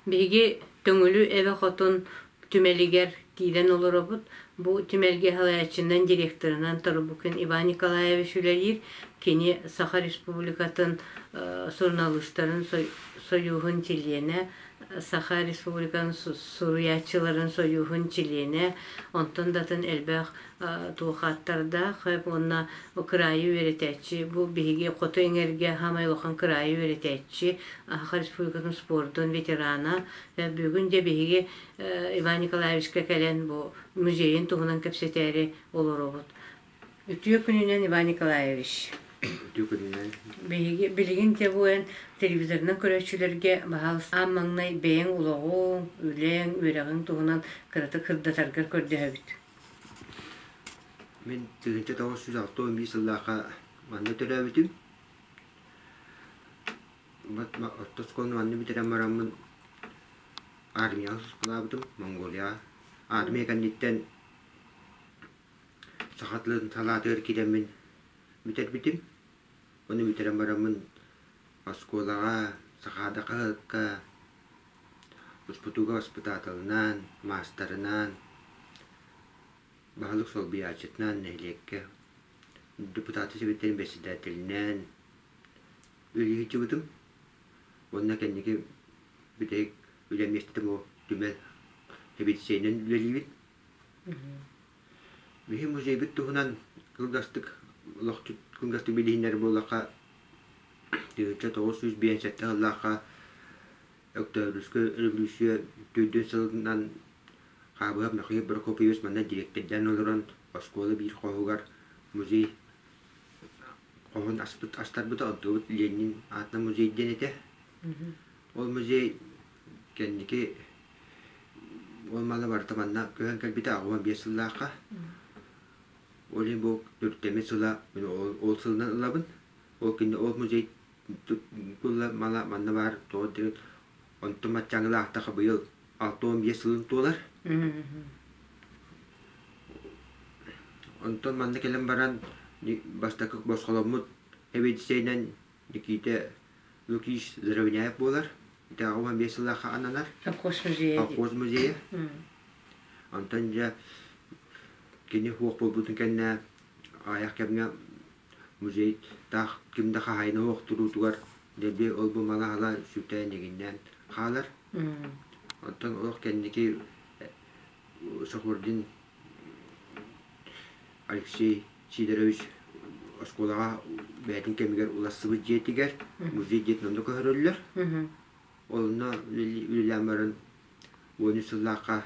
Биһиги Төҥүлү эбэ хотун түмэлигэр киирэн олоробут. Бу түмэлгэ салайааччынан, директорынан Тарабукин Иван Николаевич үлэлиир. Кини Саха Республикатын суруналыыстарын сойууһун чилиэнэ, Саха Республикатын суруйааччыларын сойууһун чилиэнэ, онтон да атын элбэх туох ааттардаах уонна кыраайы үөрэтээччи. Бу биһиги хоту эҥэргэ саамай улахан кыраайы үөрэтээччи, Саха Республикатын спордун ветерана. Бүгүн дьэ биһиги Иван Николаевичка кэлэн бу музейын туһунан кэпсэтээри олоробут. Үтүө күнүнэн, Иван Николаевич. Үтүө күнүнэн. Биһиги билигин дьэ бу эн телевизорынан көрөөччүлэргэ баһаалыста аан маҥнай бэйэҥ олоҕуҥ, үлэҥ, үөрэҕиҥ туһунан кыратык сырдатаргар көрдөһөбүт. Мин 1961 сыллаахха манна төрөөбүтүм. Орто оскуоланы манна бүтэрэн бараммын армияҕа сулууспалаабытым, Монголияҕа. Армия кэнниттэн саха тылын салаатыгар киирэммин бүтэрбитим. Ону бүтэрэн бараммын оскуолаҕа, Сахаада хаһыакка, успутууга баспытааталынан, маастарынан, баһылык солбуйааччытынан нэһилиэккэ депутаты сэбиэттэрин бэрэссэдээтэлинэн үлэлии сылдьыбытым. Уонна кэнники бүтэһик үлэ миэстэтэ бу түмэл сэбиэдиссэйинэн үлэлиибин. Биһи музейбыт туһунан кылгастык олохчут кылгастык билиһиннэр буоллахха 1957 сыллаахха Өктөөбүрүскэй өрөбөлүүссүйэ төрдүөн сылынан Хаабыһап Михаил Прокопьевич манна дириэктэрдээн олорон оскуола биир хоһугар музей хоһун аспыт астарбыта онтубут Ленин аатынан музей диэн этэ. Ол музей кэнники ол мала барыта манна көһөн кэлбитэ 85 сыллаахха. Ол иһин бу төрүттэммит сыла мин ол сылынан ылабын. Ол кинини ол музей мала манна баар тоҕо диэн онтон маччаҥылаахтаха быйыл 65 сылын туолар. Онтон манна кэлэн баран бастакы босхоломмут эбидисэйинэн Никита Лукич Заровняев буолар. Ити 85 сыллаахха ананар. Совхоз музейа. Совхоз музейа. Онтон дьэ кини суох буолбутун кэннэ аҕыйах кэмҥэ музей таах ким да хаһаайына суох туруутугар дэлби ол-бу мала-ала сүрдээн игиннээн хаалар. Онтон олох кэнники Сахурдин Алексей Сидорович оскуолаҕа бэйэтин кэмигэр уларсыбыт дьиэтигэр музей дьиэтин онно көһөрөллөр. Онно үлэлээн баран 13 сыллаахха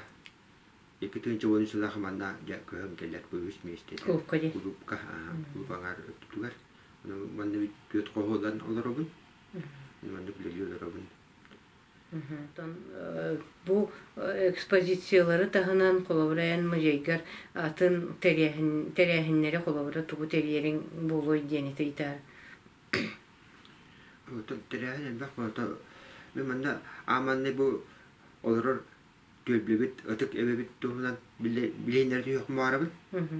2013 сыллаахха манна дьэ көһөн кэлэр бу үһүс миэстэтэ. Кулуупка дии. Кулуупка, кулууп аҥаар өттүгэр. Манна түөрт хоһу ылан олоробун. Маннык үлэлии олоробун. Оттон бу экспозициялары таһынан холобура эн музейгар атын тэрээһиннэри холобура тугу тэрийэриҥ буолуой диэн ыйытаар. Тэрээһин элбэх буолта. Мин манна ааманны бу олорор түөлбэбит ытык эбэбит туһунан билиһиннэрэ түһүөхпүн баҕарабын.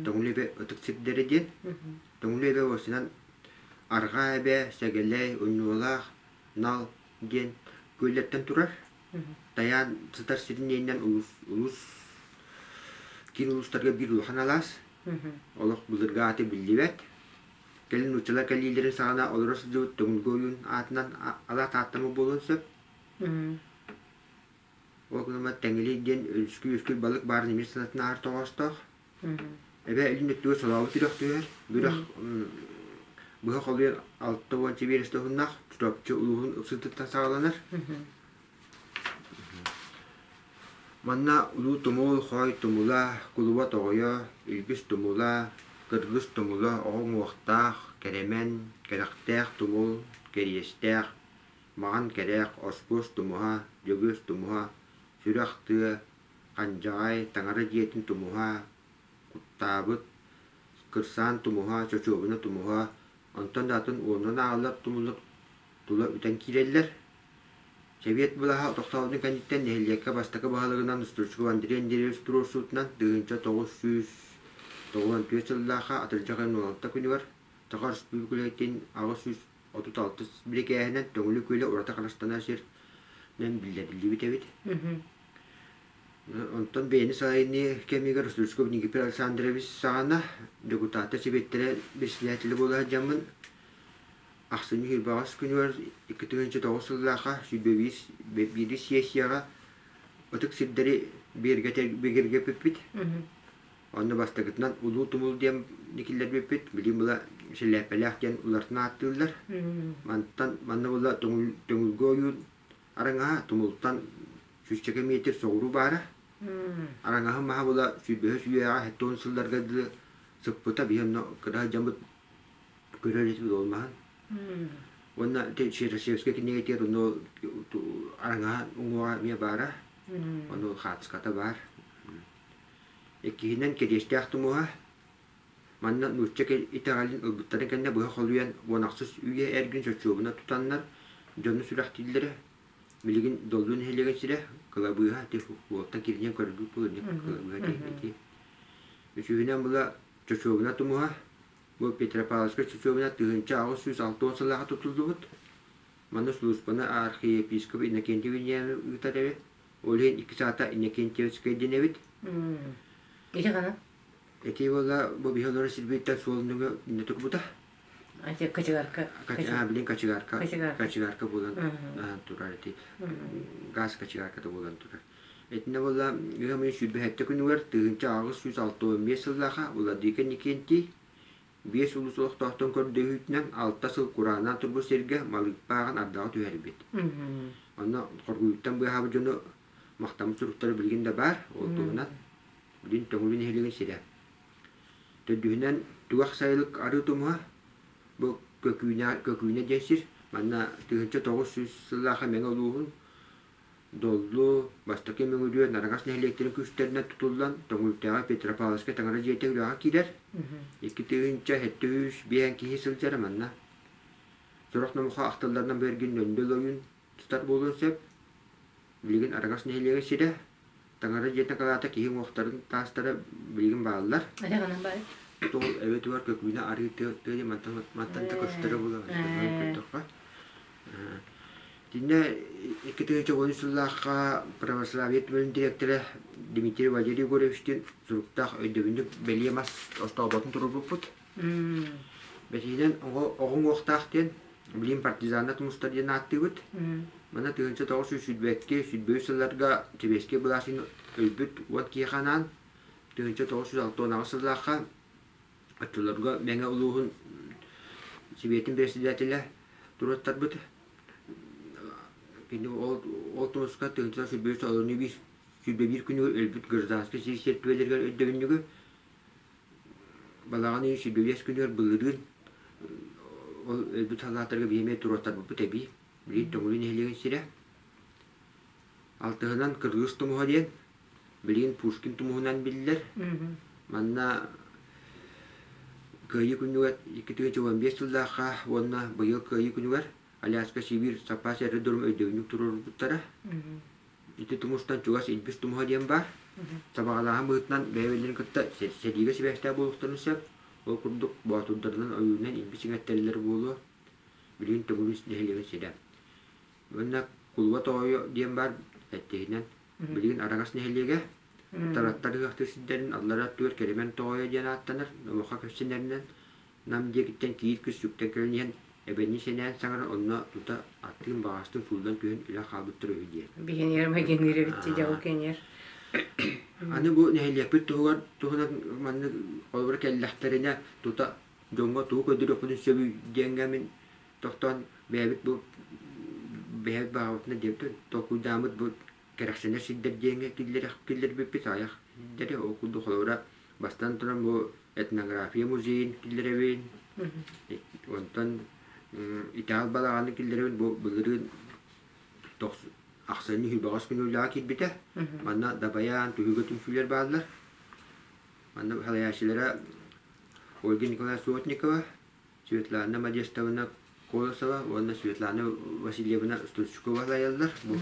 Тоҥулу эбэ ытык сирдэрэ диэн. Тоҥулу эбэ уосунан Арҕаа эбэ, Сэгэлэй, Унньуолаах, Нал диэн күөллэртэн турар. Тайаан сытар сирин иэнинэн улуус, улуус киин улуустарга биир улахан алаас. Олох былыргы аата биллибэт. Кэлин нууччалар кэлиилэрин саҕана олоро сылдьыбыт Төҥүлгө ойуун аатынан алаас ааттаммыт буолуон сөп. Ол гынан Тэҥили диэн өрүскүй-үскүй балык баарын эмиэ санатын ааһар тоҕоостоох. Эбэ илин өттүгэр солообут үрэх түһэр. Үрэх быһа холуйан 60 биэрэстэ уһуннаах Чурапчы улууһун ыксытыттан саҕаланар. Манна Улуу Тумул, Хоой Тумула, Кулуба Тоҕойо, Илгис Тумула, Кыргыс Тумула, Оҕо Уҥуохтаах, Кэрэмэн, Кэрэхтээх Тумул, Кэриэстээх, Маҕан Кэрэх, Оспуос Тумуһа, Дьөгүөс Тумуһа, Сүрэх Тыа, Хандьаҕай, Таҥара дьиэтин тумуһа, Куттаабыт, Кырсаан тумуһа, Чочуобуна тумуһа, онтон да атын уонунан ааҕыллар тумуллар тула үтэн киирэллэр. Сэбиэт былааһа тохтообутун кэнниттэн нэһилиэккэ бастакы баһылыгынан Стручков Андрей Андреевич туруорсуутунан 1994 сыллаахха атырдьах ыйын 16 күнүгэр Саха Өрөспүүбүлүкэтин 836 бирикээһинэн Төҥүлү күөлэ ураты харыстанар сир. биллэриллибит эбит. Онтон бэйэни салайыныы кэмигэр Стручков Никифор Александрович саҕана дьокутааттар сэбиэттэрэ председателэ буола сылдьаммын ахсынньы сүүрбэҕис күнүгэр 2009 сыллаахха 101 сессияҕа ытык сирдэри бигэргэппиппит. Онно бастакытынан Улуу Тумул диэн киллэрбиппит, билигин була Сэлээппэлээх диэн уларытан ааттыыллар. Мантан манна була Төҥүлгө ойуун араҥаһа тумултан сүүсчэкэ миэтир соҕуруу баара. Араҥаһын маһа була сүүрбэһис үйэҕэ 70 сылларга дылы сыппыта, биһи онно кыра сылдьаммыт көрөр этибит ол маһын. Уонна Чернышевскай кинигэтигэр онно араҥаһа уҥуоҕа эмиэ баара. Ону хаацката баар. Иккиһинэн Кириэстээх тумуһа. Манна нуучча итэҕэлин ылбыттарын кэннэ быһа холуйан уон ахсыс үйэ эргин сочуобуна тутаннар дьону сүрэхтииллэрэ. Билигин Доллу нэһилиэгин сирэ, кылабыыһа ити уолтан киринэн көрбүт буолан кылабыыһа ити. Үсүһүнэн була Чочуобуна тумуһа. Бу Петропавловскай чочуобуна 1860 сыллааҕы тутуллубут. Манна сулууспаны архиепископ Иннокентий Вильямов ыытар эбит. Ол иһин иккис аата Иннокентьевскай диэн эбит. Ити ханан? Ити буолла бу биһи олорор сирбиттэн суол нөҥүө иннэ турбута. Ати кочегарка. Билин кочегарка. Кочегарка буолан турар ити. Газ кочегарката буолан турар. Итиннэ буолла ыам ыйын 27 күнүгэр 1865 сыллааха Владыка Никентий биэс улуус олохтоохтон көрдөһүүтүнэн алта сыл курааннаан турбут сиргэ Малыыппааҕын ардаҕа түһэрбит. Онно хоргуйууттан быыһаабыт дьону махтаммыт суруктара билигин да баар. Ол туһунан билин Төҥүлү нэһилиэгин сирэ. Төрдүһүнэн Түгэх сайылык арыы тумуһа бу Көкүүнэ, Көкүүнэ диэн сир. Манна 1900 сыллаахха Мэҥэ улууһун Доллу, Бастакы Мөҥүрүө, Нараҥас нэһилиэктэрин күүстэринэн тутуллан Тоҥүлтээҕи Петропавловскай таҥара дьиэтэ үлэҕэ киирэр. 2705 киһи сылдьара манна. Сорох номохо ахтылларынан бу эргин Нөндөл ойуун сытар буолуон сөп. Билигин Араҥас нэһилиэгин сирэ. Таҥара дьиэтин акылаата киһи уҥуохтарын таастара билигин бааллар. Тол эбэтигэр Көкүүнэ арыы тыа тыа мантан мантан да көстөрө буолар көрдөххө. Итиннэ 2010 сыллаахха православие түмэлин дириэктэрэ Дмитрий Валерий Егоровичтыын суруктаах өйдөбүнньүк бэлиэ мас остоолботун туруорбуппут. Бэтиинэн оҕо уҥуохтаах диэн билим партизаннар тумустар диэн ааттыыбыт. Манна 1922 сүүрбэ үс сылларга Сэбиэскэй былаас өлбүт уот киһиэхэ анаан 1968 сыллаахха Оччолорго Мэҥэ улууһун Сэбиэтин председателэ туруоттарбыт. Кини ол, ол тумуска 1921 күнүгэр өлбүт гражданскай сир сиэртибэлэригэр өйдөбүнньүгү балаҕан ыйын 25 күнүгэр былырыын ол өлбүт саллааттарга биһи эмиэ туруоттарбыппыт эбии. Билигин Төҥүлү нэһилиэгин сирэ. Алтыһынан Кыргыз тумуһа диэн Билигин Пушкин тумуһунан биллэр. Манна Кыайыы күнүгэр 2015 сыллаахха уонна быйыл Кыайыы күнүгэр Аляска Сибиир саппаас аэродром өйдөбүнньүк туруорбуттара. Ити тумустан чугас Илбис тумуһа диэн баар. Сабаҕалааһын быһыытынан бэйэ-бэйэлэрин кытта сэриигэ сибээстээх буолуохтарын сөп. Ол курдук боотурдарынан ойуунан илбис иҥэттэрэллэр буолуо. Билигин Төҥүлү нэһилиэгин сирэ. Уонна Кулуба Тоойо диэн баар эттиһинэн Билигин Араҥас нэһилиэгэ Тараттар ыһыахтыыр сирдэрин аллара өттүгэр Кэрэмэн Тоҕойо диэн ааттанар, номоххо кэпсэнэринэн Нам диэкиттэн киир кыс сүктэн кэлэн иһэн эбэни сэнээн саҥаран онно тута аттыын баҕастын сууллан түһэн үлэ хаалбыттар үһү диэн. Биһиэнигэр майгынныыр эбит дьэ ол кэннигэр. Аны бу нэһилиэкпит туһугар туһунан маннык холобура кэллэхтэринэ тута дьоҥҥо тугу көрдөрүөхпүтүн сөбүй диэҥҥэ мин тохтоон бэйэбит бу бэйэбит баҕабытынан диэбит толкуйдааммыт бу кэрэхсэнэр сирдэр диэҥҥэ киллэрбиппит аҕыйах сирдэри ол курдук холобура бастаан туран бу этнография музейын киллэрэбин онтон итэҕэл балаҕанын киллэрэбин бу былырыын ахсынньы сүүрбэҕис күн үлэҕэ киирбитэ манна дабайаан түһүлгэ түмсүүлэр бааллар манна салайааччылара Ольга Николаевна Сотникова Светлана Модестовна Колосова уонна Светлана Васильевна Стручкова салайаллар бу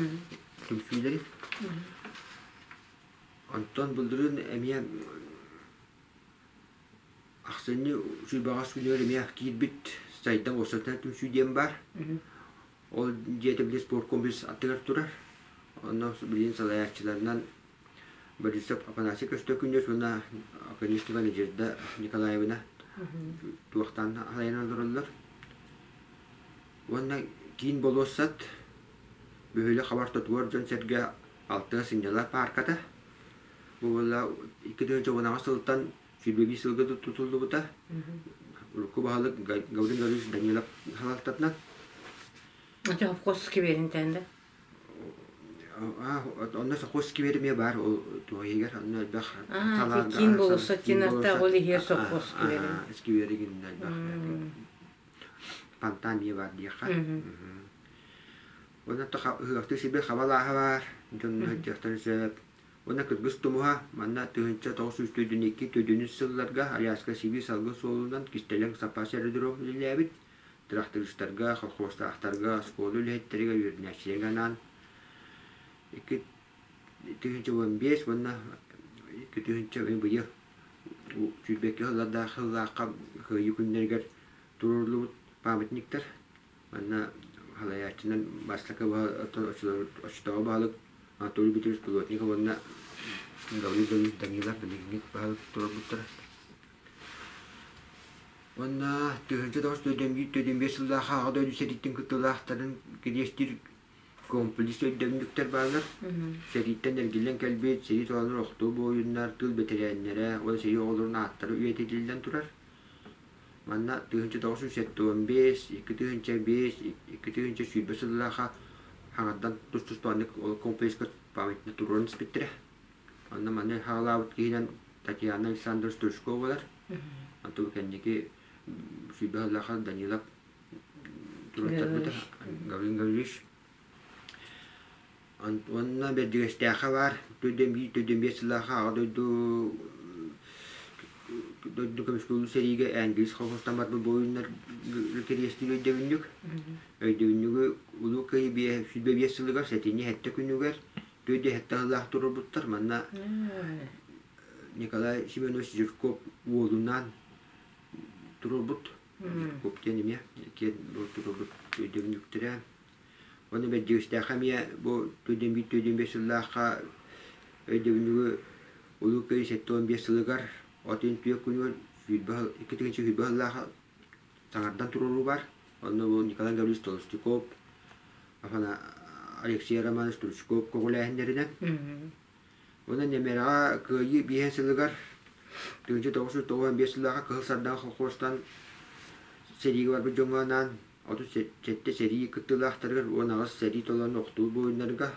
түмсүүлэри. Онтон былырыын эмиэ ахсынньы сүүрбэҕис күнүгэр эмиэ киирбит Сайдам уопсастыбаннай түмсүү диэн баар. Ол дьиэтэ били спорткомплекс аттыгар турар. Онно билигин салайааччыларынан Борисов Афанасий Көстөкүүнүс уонна Оконешникова Надежда Николаевна туохтаан салайан олороллор. Уонна киин болуоссат бөһүөлэк хабар тотугар дьон-сэргэ алтыга сынньалар паарката. Бу буолла 2016 сылтан 25 сылга тутуллубута. Урукку баһылык Гаврил Гаврилович Данилов салалтатынан. Совхоз скверин да? Онно совхоз сквер эмиэ баар ол туох иһигэр онно элбэх киин болуоссат диэн ол иһигэр совхоз скверин. Скверигин элбэх фонтан эмиэ баар диэххэ. Уонна ыһыахтыы сирбит хабалааһа баар, дьон сылдьыахтарын сөп. Уонна Кыргыз тумуһа манна 1992-төрдүнүс сылларга Аляска Сибиир салгын суолунан кистэлэҥ саппаас аэродром үлэлээбит. Тырахтарыыстарга, колхуостаахтарга, оскуола үлэһиттэригэр, үөрэнээччилэргэ анаан 2015 уонна 2000 быйыл 22 сыллардаах сыллаахха Кыайыы күннэригэр туруоруллубут памятниктар. Манна салайааччынан бастакы оччотооҕу баһылык Анатолий Петрович Плотников уонна Гаврил Гаврилович Данилов билиҥҥи баһылык туруорбуттара. Уонна 1991 сыллаах Аҕа дойду сэриитин кыттыылаахтарын кириэстиир комплекс өйдөбүнньүктэр бааллар. Сэрииттэн эргиллэн кэлбит сэрии толонор охтуу буойуннар, тыыл бэтэрээннэрэ уонна сэрии оҕолорун ааттара үйэтитиллэн турар. Манна 1975, 2005, 2020 сыллаахха хаҥардан тус-туспа ол комплекска памятник туруоран испиттэрэ. Онно маны хаалаабыт киһинэн Татьяна Александровна Стручкова буолар. Онтон кэнники сүүрбэ сыллаахха Данилов туруортарбыта Гаврил Гаврильевич. Уонна Бэрдьигэстээххэ баар төрдүөн төрдүөн биэс сыллаахха Аҕа дойду дойду көмүскэлин сэриигэ Энгельс колхозтан барбыт буойуннар кириэстиир өйдөбүнньүк. Өйдөбүнньүгү Улуу Кыайыы 25 сылыгар сэтинньи сэттэ күнүгэр төрдүө сэттэ сыллаах туруорбуттар. Манна Николай Семенович Жирков уолунаан туруорбут. Жирков диэн эмиэ киэн туруорбут өйдөбүнньүктэрэ. Уонна Бэрдьигэстээххэ эмиэ бу 2001-2005 сыллаахха өйдөбүнньүгү Улуу Кыайыы 75 сылыгар от ыйын түөрт күнүгэр 2020 сыллаахха саҥардан туруоруу баар. Онно бу Николай Гаврилович Толстяков, Алексей Романович Стручков көҕүлээһиннэринэн. Уонна Нэмэрэҕэ Кыайыы биэһин сылыгар 1995 сыллаахха Кыһыл Сардаҥа колхозтан сэриигэ барбыт дьоҥҥо анаан 37 сэрии кыттыылаахтарыгар 18 сэрии толоон охтуу буойуннарга,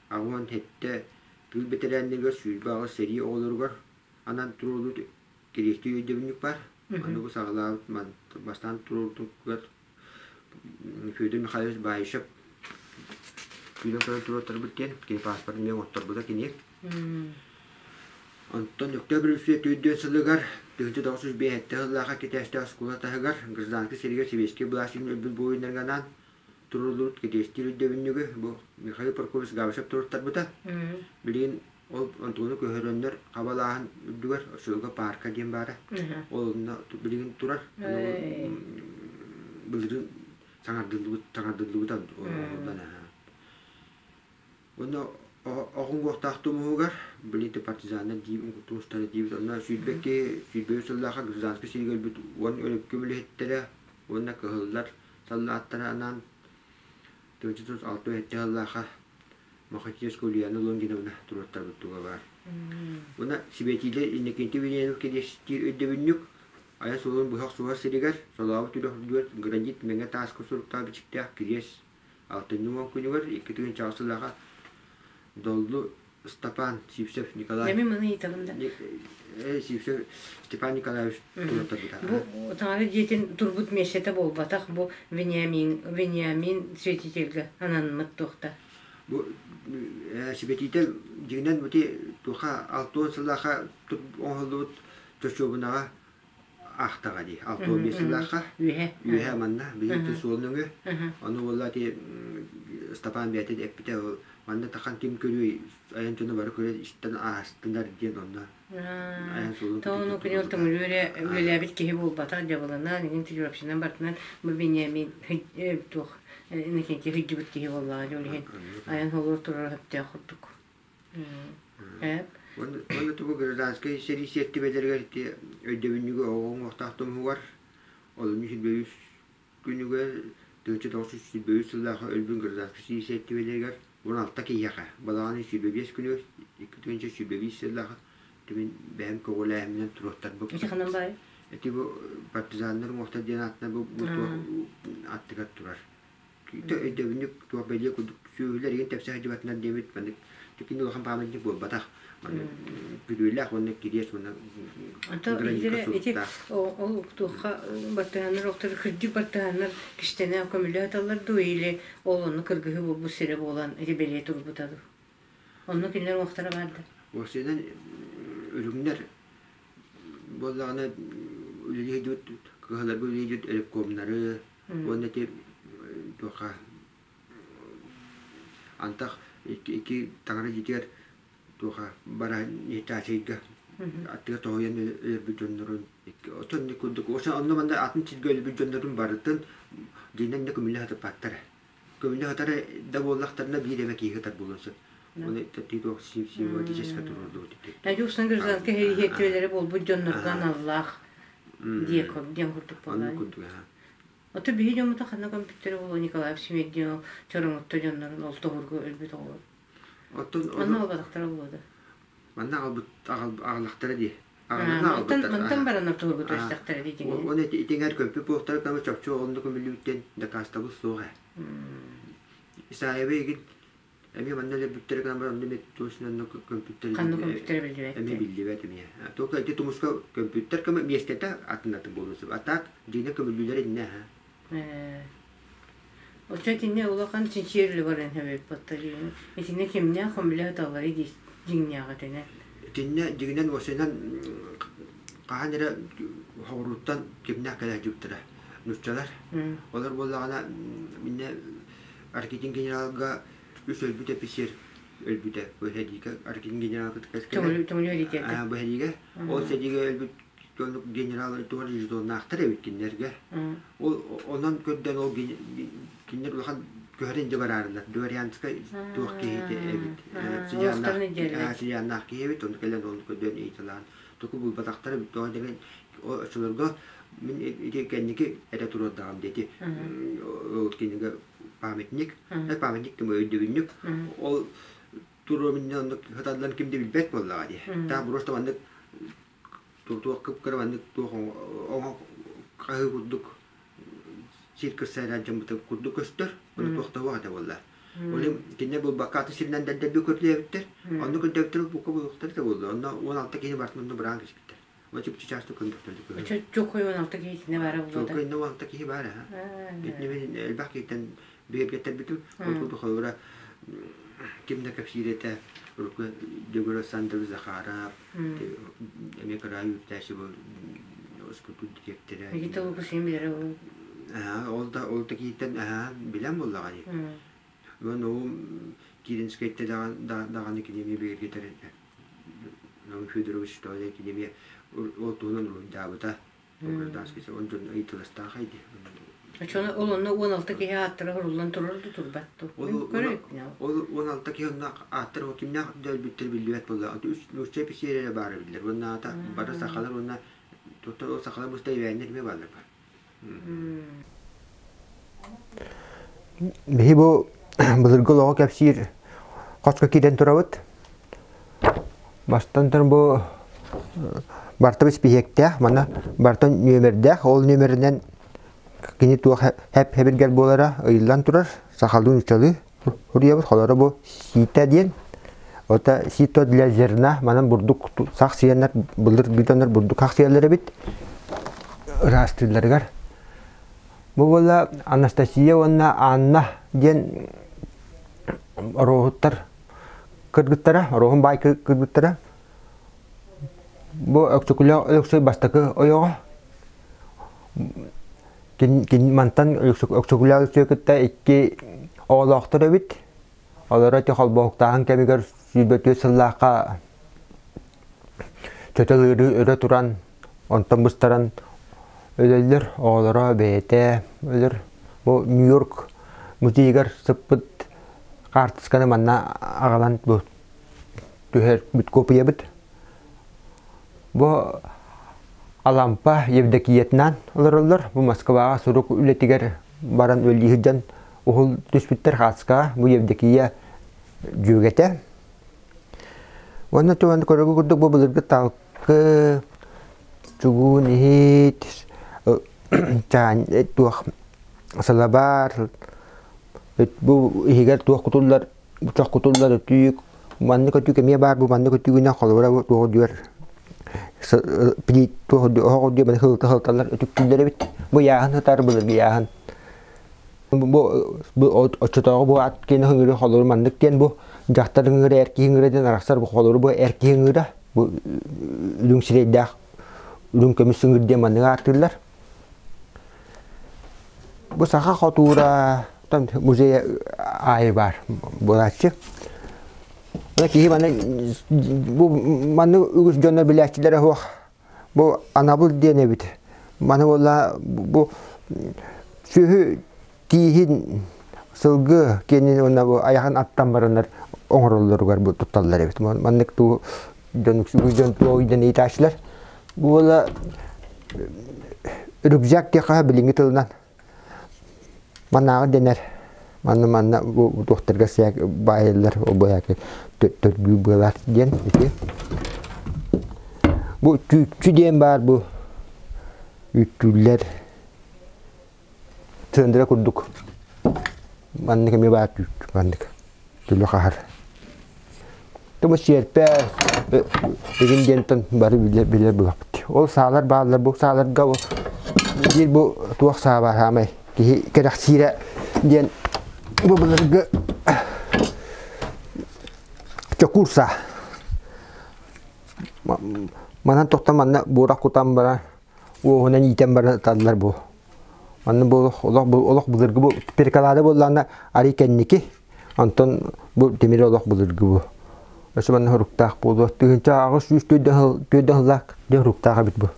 87 тыыл бэтэрээннэригэр, 28 сэрии оҕолоругар анаан туруорбут кириэстии өйдөбүнньүк баар. Манна бу саҕалаабыт бастаан туруорбутугар Федор Михайлович Баишев күүрэн көрөн туруортарбыт диэн кини пааспарын эмиэ оҥотторбута кини. Онтон Өктөөп революция төрдүөн сылыгар 1905 сыллаахха китээстээх оскуола таһыгар гражданскай сэриигэ сэбиэскэй былаас иһин өлбүт буойуннарга анаан туруоруллубут китээстиир өйдөбүнньүгү бу Михаил Прокопьевич Габышев туруортарбыта. Билигин ол онтугуну көһөрөннөр хабалааһын үрдүгэр Очулуга паарка диэн баара. Ол онно билигин турар. Былырыын саҥардыллыбыт саҥардыллыбыта оһоллон Уонна оҕуҥуохтаах тумуһугар, били партизаннар диир тумустара диибит, онно 22 сүүрбэ сыллаахха гражданскай сэриигэ өлбүт уон өлүккүм үлэһиттэрэ уонна кыһыллар саллааттара анаан 1967 сыллаахха Мохотинская Ульяна Лонгиновна туруортарбыт туга баар. Уонна сибэтиилэр Иннокентий Вильянов кириэстиир өйдөбүнньүк айан суолун быһа охсуһар сиригэр солообут үрэх үрдүгэр гранит мэҥэ тааска суруктаах бичиктээх кириэс Алтынньы уон күнүгэр 2006 сыллааҕа Доллу Степан Сивцев Николай Эми маны ыйытабын да. Сивцев Степан Николаевич туруттарбыта. Бу таҥара дьиэтин турбут миэстэтэ буолбатах, бу Вениамин, Вениамин святительгэ анаммыт туохта. Бу сибэтиитэл дьиҥинэн бути туха 60 сыллааха оҥоһуллубут чочуобунаҕа аахтаҕа дии 65 сыллаахха үөһэ үөһэ манна биһиги суол нөҥүө ону буолла ити Ыстапаан бэйэтэ эппитэ манна тахан ким көрүөй айан дьоно бары көрө истэн аастынар диэн онно айан суолун Тоҕо күнү төҥүлү эрэ үлэлээбит киһи буолбатах дьабылынан иҥин тюрапчынан бартынан бу Беньямин туох Иннокентий сылдьыбыт киһи буоллаҕа дьол иһин айан холуор турара сөптөөх курдук. Эп. Уонна тугу гражданскай сэрии сиэртибэлэригэр ити өйдөбүнньүгү оҕо уҥуохтаах тумуһугар олунньу 23 күнүгэр 1923 сыллаах өлбүн гражданскай сэрии сиэртибэлэригэр 16 киһиэхэ балаҕан 25 күнүгэр 2025 сыллаах түмүн бэйэм көҕүлээһиминэн туруоттарбыт. Ити ханан баай? Ити бу партизаннар уҥуохтар диэн аатынан бу туох аттыгар турар. Өйдөбүнньүк туох бэлиэ курдук сүөһүлэр игин тэпсэ сылдьыбатынар диэбит маннык түкүн улахан памятник буолбатах. Маннык күрүөлээх уонна кириэс уонна гранитка Ити суруктаах. ол туохха бартыһааннар охтор кырдьык бартыһааннар кистэнэ көмүлэ аталлар дуу или ол онно кыргыһыы буолбут сирэ буолан ити бэлиэ турбута дуу? Онно кинилэр уохтара баар да? Уопсайынан үрүҥнэр буоллаҕына үлэлии сылдьыбыт кыһаларга үлэлии сылдьыбыт ревкомнары уонна ити туохха антах икки таҥара дьиэтигэр туохха бара ньитаачайга аттыгар тоһуйан өлөрбүт дьоннорун оттон курдук онно манна атын сиргэ өлбүт дьоннорун барытын дьиэнэн да көмүллэ сатаппаттар Көмүлэ сытар да буоллахтарына биир эмэ киһи сытар буолуон сөп. Оны туох символически туруордубут ити. Надюшна гражданскай хэриһиэччилэрэ буолбут дьоннорго аналлаах диэн курдук буолла. курдук Ото биһи дьоммута ханна көмпүттэрэ буолуо Николаев Семердин Чороҥотто дьоннорун ол тоһурга өлбүт оҕолор. Оттон Манна албатахтара буолуо да. Манна аҕалбыт аҕаллахтара дии. Мантан баран ортоһурга түһүстэхтэрэ дии дьиҥинэн. Уонна итиҥэр көмпүт буолтара кама чопчу онно көмүллүбүттэн дакаастабыл суох ээ. Исаева игин эмиэ манна өлөрбүттэрэ гынан баран онно эмиэ точно онно көмпүттэр Ханна көмпүттэрэ биллибэт. Эмиэ биллибэт эмиэ. Только ити тумуска көмпүттэр көмө миэстэтэ атын атын буолуон сөп. А так дьиҥэ көмүллүүлэр иннэ аха. Оччо итиннэ улахан чинчийэр үлэ баран эбиппит Итиннэ кимнээх хомүлэ сыталларый дьиҥнээҕитинэ? Итиннэ дьиҥинэн уопсайынан хаһан эрэ хоҕурууттан кимнээх кэлэ сылдьыбыттара нууччалар. Олор буоллаҕына миннэ Аркитин генералга үс өлбүт эписиэр өлбүтэ. Бу сэриигэ Аркитин генерал кытта Бу сэриигэ ол сэриигэ өлбүт оннук генерал туох жетоннаахтар эбит кинилэргэ. Ол онон көрдөөн ол кинилэр улахан көһөрөн дьэ бараарылар. Дворянскай туох киһитэ эбит. Сидьааннаах киһи эбит. Ону кэлэн оны көрдөөн ыйыталаан тугу булбатахтар эбит. Тоҕо деген оччолорго мин ити кэнники эрэ туруордаҕым диэти ол кинигэ памятник памятник тым өйдөбүнньүк ол туруоминна оннук хаталлан ким да билбэт буоллаҕа дии. Таах просто маннык туох кып-кыра маннык туох оҥо хаһыы курдук сир кырсайдаан дьоммута курдук көстөр. Ону туох да суох этэ буолла. Ол кинилэр булбакка атын сиринэн дэрдэрби көрдөөбүттэр. Онно көрдөөбүттэр бука булуохтар да буолла. Онно 16 киһи бартын онно быраан кэспиттэр. Ол чыпчычаастык көмбүттэр. Чокой 16 киһи итиннэ баара буолла. Чокой 16 киһи баара. Итиннэ мин элбэх киһиттэн бигэргэттэрбитим. Ол курдук холобура ким да кэпсиир этэ урукку Дөгөр Александрович Захаров эмиэ кыраай үөрэтээччи бу скульптур дириэктэрэ. Никита Лукусин билэрэ ол. Ол да ол да киһиттэн билэн буоллаҕа дии. Уонна ол Киринскэйтэ даҕаны кини эмиэ бигэргэтэр этэ. Наум Федорович Толя кини эмиэ ол туһунан уруһуйдаабыта. Гражданский он дьон ыйытыластаах дии. Оччону ол онно 16 киһи ааттара суруллан турар да турбат дуу? Ол 16 киһи онно ааттара кимнээх да өлбүттэр биллибэт буолла. Үс нуучча эписиэрэ эрэ баара биллэр. Уонна аата бары сахалар уонна ол сахалар буста ивээннэр эмиэ бааллар бар. Биһи бу былыргы олоҕу кэпсиир хоско киирэн турабыт. Бастан туран бу барта испииһэктээх, манна барта нүөмэрдээх, ол нүөмэринэн кини туох хэп-хэбиргэл буолара ыйыллан турар, сахалыы нууччалыы суруйабыт. Холоро бу сиитэ диэн, ота сито для зерна, манан бурдук сах сиэннэр, былыр бүтэннэр бурдук хах сиэллэр эбит ыраастыылларыгар. Бу буолла Анастасия уонна Анна диэн оруоһуттар кыргыттара, Оруоһун баай кыргыттара. Бу Өксөкүлээх Өлөксөй бастакы ойоҕо. Кин, кин мантан Өксөкүлээх Өлөксөйү кытта икки Оҕолоохтор эбит. Олоро ити холбоһуктааһын кэмигэр 24 сыллаахха чөтөл ыарыы өрө туран, онтон быстаран өлөллөр. Оҕолоро бэйэтэ өлөр. Бу Нью-Йорк музейыгар сыппыт хаартысканы манна аҕалан бу түһэрбит куопуйабыт. Бу Алампа Евдокиятынаан олороллор. Бу Москваҕа сурук үлэтигэр баран үлэлии сылдьан уһул түспүттэр хааскаҕа. Бу Евдокия дьүөгэтэ. Уонна туһан көрөргө курдук бу былыргы талкы, чугуун иһит, чаан туох сылабаар, бу иһигэр туох кутуллар чох кутуллар өтүүк, маннык өтүүк эмиэ баар бу маннык өтүүгүнэн холобура бу туох диэр туох оһох үрдүгэр маны хылта хылталлар өтүктүүллэр эбит. Бу ыйааһын сытар былыргы ыйааһын. Бу оччотооҕу бу ат киэнэ ыҥырыы холобур маннык диэн бу дьахтар ыҥыра эр киһи ыҥыра диэн арахсар бу холобур бу эр киһи ыҥыра бу үрүҥ сирэйдээх үрүҥ көмүс ыҥыр диэн маннык ааттыыллар. Бу саха хотуура музейа аайы баар буолааччы. Киһи маны бу маннык үгүс дьоннор билээччилэрэ суох. Бу анабыл диэн эбит. Маны буолла бу сүөһү тииһин сылгы киэнин уонна бу айаҕын аттан бараннар оҥороллоругар бу тутталлар эбит. Маннык туу дьон үгүс дьон туох дьон ыйытааччылар. Бу буола рюкзак диэххэ билиҥҥи тылынан манааҕы дэнэр. Манна манна бу туохтарга сээк баайыллар обуйаки төргүү быалар диэн ити. Бу түүччү диэн баар бу үүттүүллэр Тыандыра курдук маннык эмиэ баар түүт маннык түлү хаһар. Туму сиэрпэ игин диэнтэн бары билэр билэр булаппыт. Ол саалар бааллар бу сааларга биир бу туох саа баар хаамай киһи кэрэхсиирэ диэн бу былыргы чокуур саа. Манан тохтон манна буорах кутан баран уоһунан иитэн баран ыталлар бу. Манна бу олох олох былыргы бу перкалаада буоллаҕына арый кэнники, онтон бу тимир олох былыргы бу. Өссө манна хоруктаах буолуо. 1804 сыллаах дьэ хоруктаах эбит бу.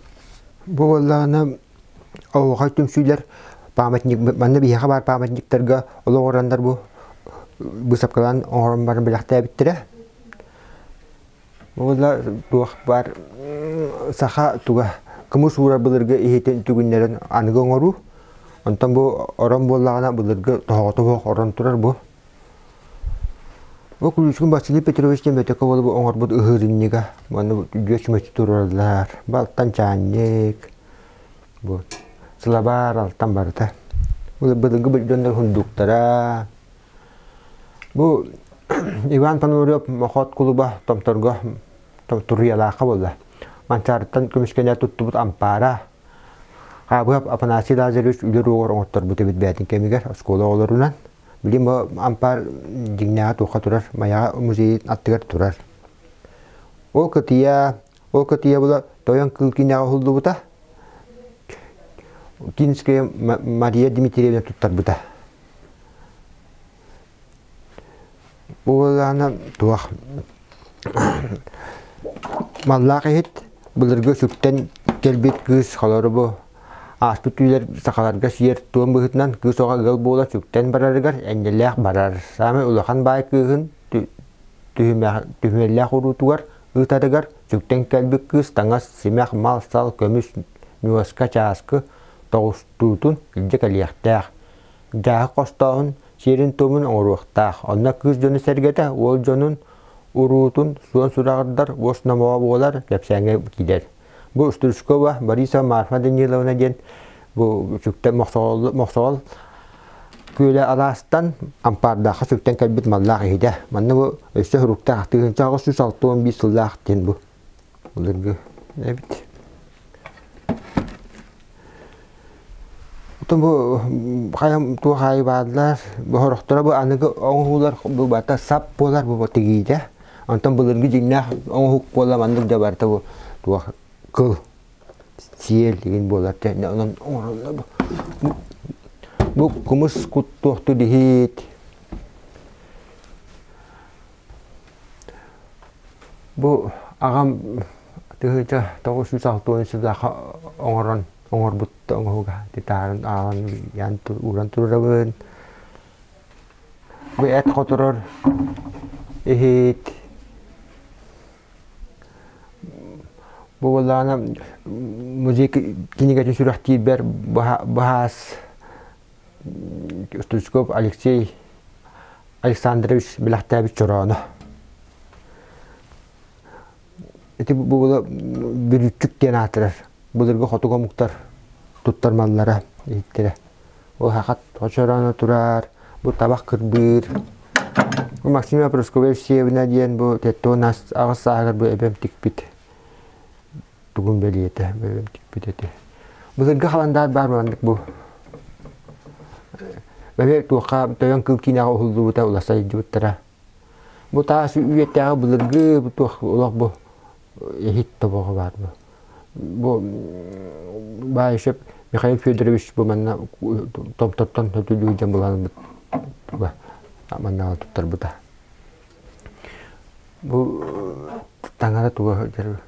Бу буоллаҕына оһуохай түмсүүлэр памятник манна биһиэхэ баар памятниктарга олоҕураннар бу быысапкалаан оҥорон баран бэлэхтээбиттэрэ. Уонна туох баар саха туга кымыс уурар былыргы иһитин түгүннэрин аныгы оҥоруу. Онтон бу орон буоллаҕына былыргы тоһоҕото суох орон турар бу. Бу Куличкин Василий Петрович диэн бөтөкө буолу оҥорбут ыһыырынньыга. Манна үгүс чүмэчи туруораллар. Балтан чаанньык, бу сылабаар алтан барыта. Былыргы дьоннор сундууктара, Бу Иван Пономарев Мохот кулуба Томторго Туруйалаахха буолла. Манчаарыттан көмүскэнэ туттубут ампаара Хаабыһап Афанасий Лазаревич үлэ уруогар оҥотторбут эбит бэйэтин кэмигэр оскуола оҕолорунан. Билигин бу ампаар дьиҥнээҕэ туохха турар, Майаҕа музейын аттыгар турар. Ол кытыйа, ол кытыйа була Тойон кыыл киинэҕэ уһуллубута. Кинская Мария Дмитриевна туттарбыта. Буоллаҕына туох маллаах иһит былыргы сүктэн кэлбит кыыс холору бу ааспыт түүлэр сахаларга сиэр туом быһыытынан кыыс оҕо ыал буола сүктэн барарыгар энньэлээх барар. Саамай улахан баай кыыһын түһүмэллээх уруутугар ыытарыгар сүктэн кэлбит кыыс таҥас, симэх, мал-сал, көмүс, ньуоска, чааскы тоҕустуутун илдьэ кэлиэхтээх. Дьааһык хостооһун сиэрин-туомун оҥоруохтаах. Онно кыыс дьону сэргэтэ, уол дьонун уруутун суон сураҕырдар, уос номоҕо буолар, кэпсээҥҥэ киирэр. Бу Стручкова Борисова Марфа Даниловна диэн бу сүктэн Мохсоҕол, Мохсоҕол күөлэ алаастан Ампаардаахха сүктэн кэлбит маллаах иһитэ. Манна бу өссө суруктаах 1861 сыллаах диэн бу былыргы эбит. Оттон бу хайам туох аайы бааллар, бу сорохторо бу аныгы оҥоһуулар бу барыта сап буолар бу тигиитэ. Онтон былыргы дьиҥнээх оҥоһук буолла маннык да барыта бу туох кыл сиэл игин буолар онон оҥороллор бу. Бу кумус кут туохту диһит. Бу аҕам 1960 сыллаахха оҥорон оҥорбут оҥоһуга титаарын ааҕан ыйаан ууран турарабын. Бу эт хоторор иһит Бу буоллаҕына музей кинигэтин сүрэхтиирбэр баһаас Стручков Алексей Александрович бэлэхтээбит чорооно. Ити бу бүрүүччүк диэн аатырар. Былыргы хотугу омуктар туттар маллара иһиттэрэ. Ол хахат чорооно турар, бу табах кырбыыр. Бу Максима Прасковья Евсеевна диэн бу теттон аҕыс сааһыгар бу эбэм тикпит тугун бэлиэтэ эбэм тикпит этэ. Былыргы халандаар баар маннык бу. Эбэ туохха тойон кыл киинэҕэ уһуллубута уласа илдьибиттэрэ. Бу таас үйэтээҕи былыргы бу туох олох бу иһит тобоҕо баар бу. Бу Баишев Михаил Федорович бу манна томтортон өтүлүү дьон булан маннаҕа туттарбыта. Бу таҥара туга сылдьар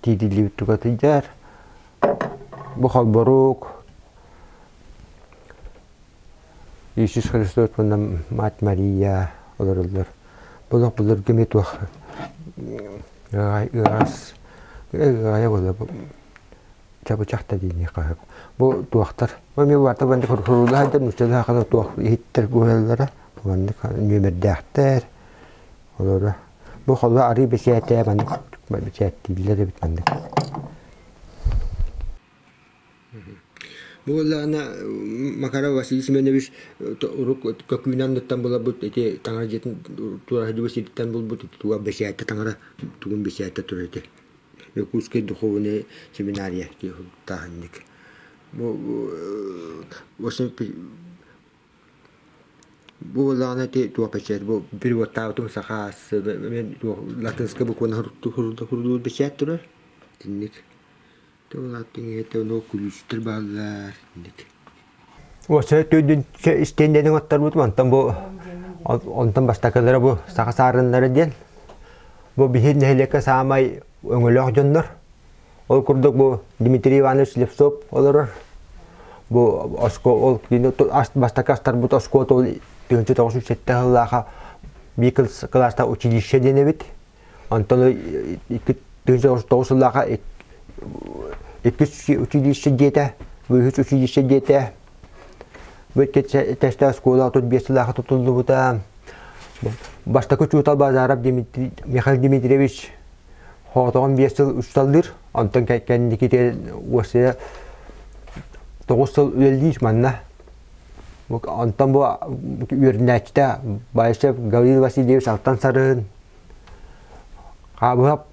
тиитиллибит туга сылдьар. Бу холборук Иисус Христос уонна Мать Мария олороллор. Бу олох былыргы эмиэ туох ыаҕас ыаҕайа буолла бу чабычах да диэниэххэ сөп. Бу туохтар бу эмиэ барыта маннык хуруулаһа сылдьар нууччалыы сахалыы туох иһиттэр буолаллара маннык нүөмэрдээхтэр олоро. Бу холбо арыы бэчээтэ маннык бэчээттииллэр эбит маннык. Бу буоллаҕына Макаров Василий Семенович урут көкүүнэ анныттан буларбыт ити таҥара дьиэтин тура сылдьыбыт сириттэн булбут туга бэчээттэ таҥара тугун бэчээттэ турар ити Якутская духовная семинария тааһынньык бу Бу буоллаҕына ити туох бэчээт бу переводтаабытым саха латинскай букваны хурдуур бэчээт турар итинник күлүүстэр бааллар Уосай түүнүн истиэндэнин оттарбытым онтон бу онтон бастакылара бу саха саарыннара диэн бу биһир нэһилиэккэ саамай өҥөлөөх дьоннор ол курдук бу Дмитрий Иванович Слепцов олорор бу оско ол бастакы астарбыт оскуола ол 1907 сыллааха биир кылаастаах училище диэн эбит Онтон 2009 сыллааха иккис училище дьиэтэ, үһүс училище дьиэтэ бу тэстэ оскуола 35 сыллааха тутуллубута. Бастакы учуутал Базаров Дмитрий, Михаил Дмитриевич хоотоҕун биэс сыл учууталлыыр. Онтон кэнники уосуйа тоҕус сыл үлэлиир манна. Онтон бу үөрэнээччитэ Баишев Гаврил Васильевич Алтан Сарын Хаабыһап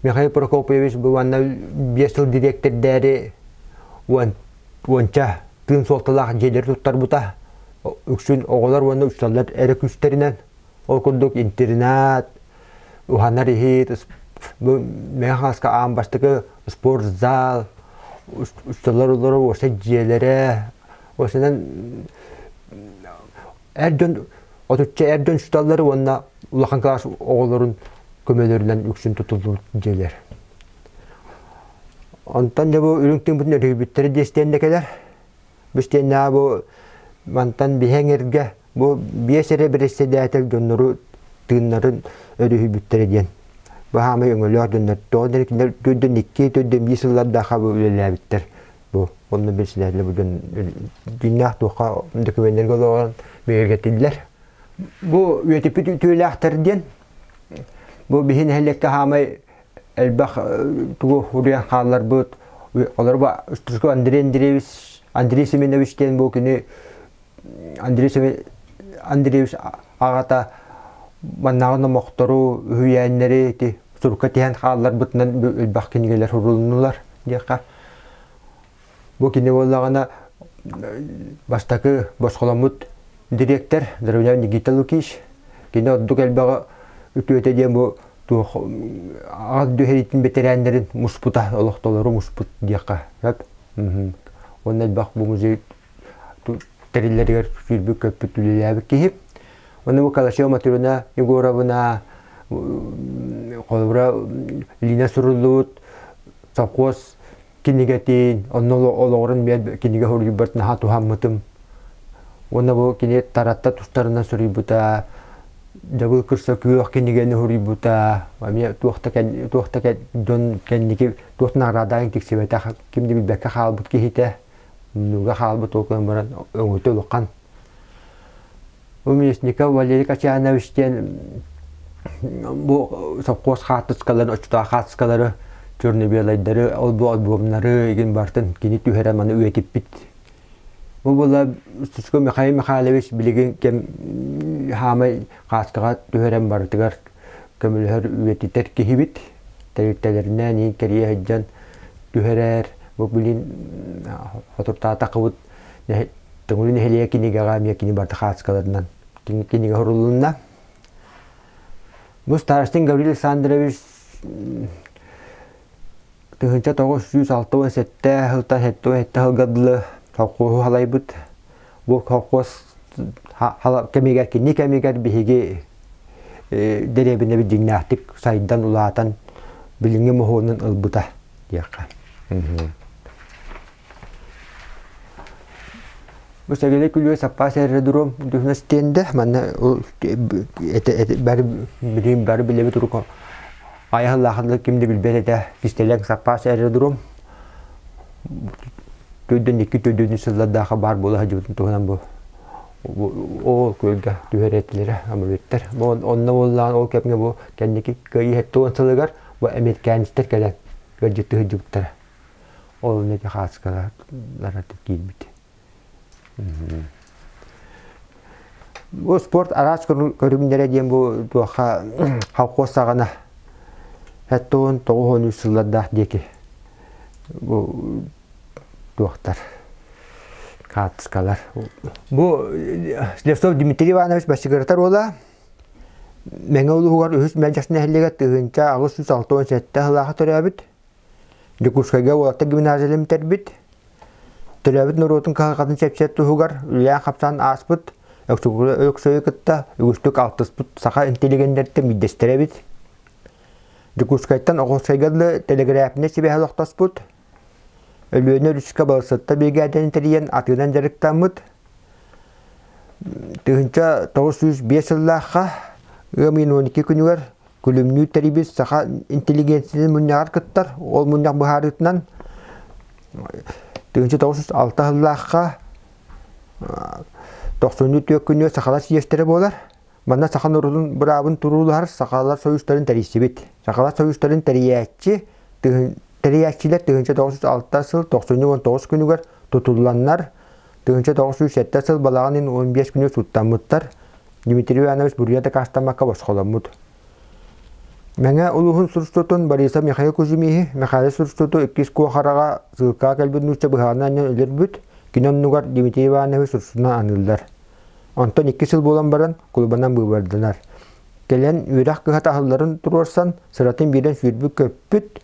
Михаил Прокопьевич бу манна биэс сыл дириэктэрдээри уонча тыын суолталаах дьиэлэри туттарбыта. Үксүн оҕолор уонна учууталлар эрэ күүстэринэн. Ол курдук интернат, уһанар иһит, бу Мэҥэ Хаҥаласка аан бастакы спортзал, учууталлар олорор уопсай дьиэлэрэ, уопсайынан эр дьон отучча эр дьон учууталлары уонна улахан кылаас оҕолорун көмөлөрүнэн үксүн тутуллубут дьиэлэр. Онтон дьэ бу үрүҥ тыыммытын өрүһүйбүттэрэ диэстиэн кэлэр. Бу истиэннэҕэ бу мантан биһэҥ эргэ бу биэс эрэ бэрэссэдээтэл дьоннору тыыннарын өрүһүйбүттэрэ диэн. Бу хаамай өҥөлөөх дьоннор тоҕо диэн кинилэр төрдөн икки, төрдөн биир сыллардаах үлэлээбиттэр. Бу онно бэрэссэдээтэл бу дьон дьиҥнээх туохха документарга олоҕуран бигэргэтиллэр. Бу үйэтиппит үтүөлээхтэр диэн бу биһи нэһилиэккэ хаамай элбэх тугу уруйан хаалларбыт олор бу Андрей Андреевич Андрей Семенович диэн бу кини Андрей Андреевич аҕата маннааҕы номохтору үһүйээннэри ити сурукка тиһэн хаалларбытынан элбэх кинигэлэр сурулуннулар диэххэ Бу кини буоллаҕына бастакы босхоломмут дириэктэр Дровняев Никита Лукич. Кини ордук элбэҕи үтүөтэ диэн бу туох аҕа түһэриитин бэтэрээннэрин муспута, олохтолору муспут диэххэ сөп. Уонна элбэх бу музей тэриллэригэр сүүрбүт-көппүт үлэлээбит киһи. Уонна бу Калашева Матрена Егоровна Холобура, илиинэн суруллубут совхоз кинигэтин, онно олоҕуран мен кинигэ суруйбут наһаа туһаммытым. Уонна бу кини таратта тустарынан суруйбута, дьабыл кырса күөх кинигэни суруйбута, эмиэ туох да туох да дьон кэнники туох наҕараадаҕын тиксибэтэх, ким да билбэккэ хаалбыт киһитэ, муннуга хаалбыт ол гынан баран өҥөтө улахан. Бу Местников Валерий Качанович диэн бу совхоз хаартыскаларын, оччотооҕу хаартыскалары, черно-белайдары, ол бу альбомнары игин барытын кини түһэрэн маны үйэтиппит. Бу була Суско Михаил Михайлович билигин кэм хаамай хааскаҕа түһэрэн барытыгар көмөлөһөр үйэтитэр киһибит. Тэрилтэлэринэн иин кэрийэ сылдьан түһэрэр. Бу билин хотуртаатахыбыт Төҥүлү нэһилиэгэ кинигэҕэ эмиэ кини барыта хаачыскаларынан кинигэ сурулунна. Бу Старостин Гаврил Александрович 1967 сылтан 77 сылга дылы колхоһу халайбыт. Бу колхоз кэмигэр кини кэмигэр биһиги дэриэбинэбит дьиҥнээхтик сайдан улаатан билиҥҥи моһуонун ылбыта диэххэ. Бу сэгили күлүө саппаас аэродром духна стенде манна бары билим бары билэбит уруко айахаллаахылар ким да билбэт этэ кистэлэҥ саппаас аэродром төрдөн икки төрдүнү сыллардаахха баар буола сылдьыбытын туһунан бу ол күөлгэ түһэр этилэрэ амулеттар онно буоллаҕына ол кэмҥэ бу кэнники кыайыы 70 сылыгар бу эмиэркээнистэр кэлэн ыалдьыттыы сылдьыбыттара. Ол онно хааскалара киирбит. Бу спорт араас көрүҥнэрэ диэн бу туохха холкуос саҕана 79 сыллардаах диэки бу туохтар хаартыскалар. Бу Слепцов Дмитрий Иванович Бассегретар уола Мэҥэ улууһугар үһүс Мэлдьэс нэһилиэгэр 1867 сыллаахха төрөөбүт. Дьокуускайга уолаттар гимназияларын бүтэрбит, төрөөбүт норуотун кыһалҕатын чэпчэтэр туһугар үлэлээн-хамсаан ааспыт, Өксөйү кытта үгүстүк алтыспыт саха интеллигеннэриттэн биирдэстэрэ эбит. Дьокуускайтан Охотскайга дылы тэлэгирээпинэй сибээһи олохтоспут, Өлүөнэ өрүскэ балыксыттар биригээдэни тэрийэн атыынан дьарыктаммыт. 1905 сыллаахха ыам ыйын 12 күнүгэр Күлүмнүүр тэрийбит саха интеллигенциятын мунньаҕар кыттар. Ол мунньах быһаарыытынан 1906 сыллаахха тохсунньу түөрт күнүгэр сахалар съезтэрэ буолар. Манна саха норуотун быраабын туруулаһар Сахалар союзтарын тэрийсибит. Сахалар союзтарын тэрийээччи тэрийээччилэр 1906 сыл тохсунньу 19 күнүгэр тутулланнар 1907 сыл балаҕан ыйын 15 күнүгэр сууттаммыттар. Дмитрий Иванович буруйа дакаастаммакка босхоломмут. Мэҥэ улууһун суруксутун Борисов Михаил Кузьмиһы Михаил суруксуту иккис куохараҕа сыылкаҕа кэлбит нуучча быһаҕынан анньан өлөрбүт, кини оннугар Дмитрий Ивановиһы суруксутунан аныыллар. Онтон икки сыл буолан баран кулубанан быыбарданар. Кэлэн үөрэх кыһата аһылларын туруорсан, сыратын биэрэн сүүрбүт-көппүт.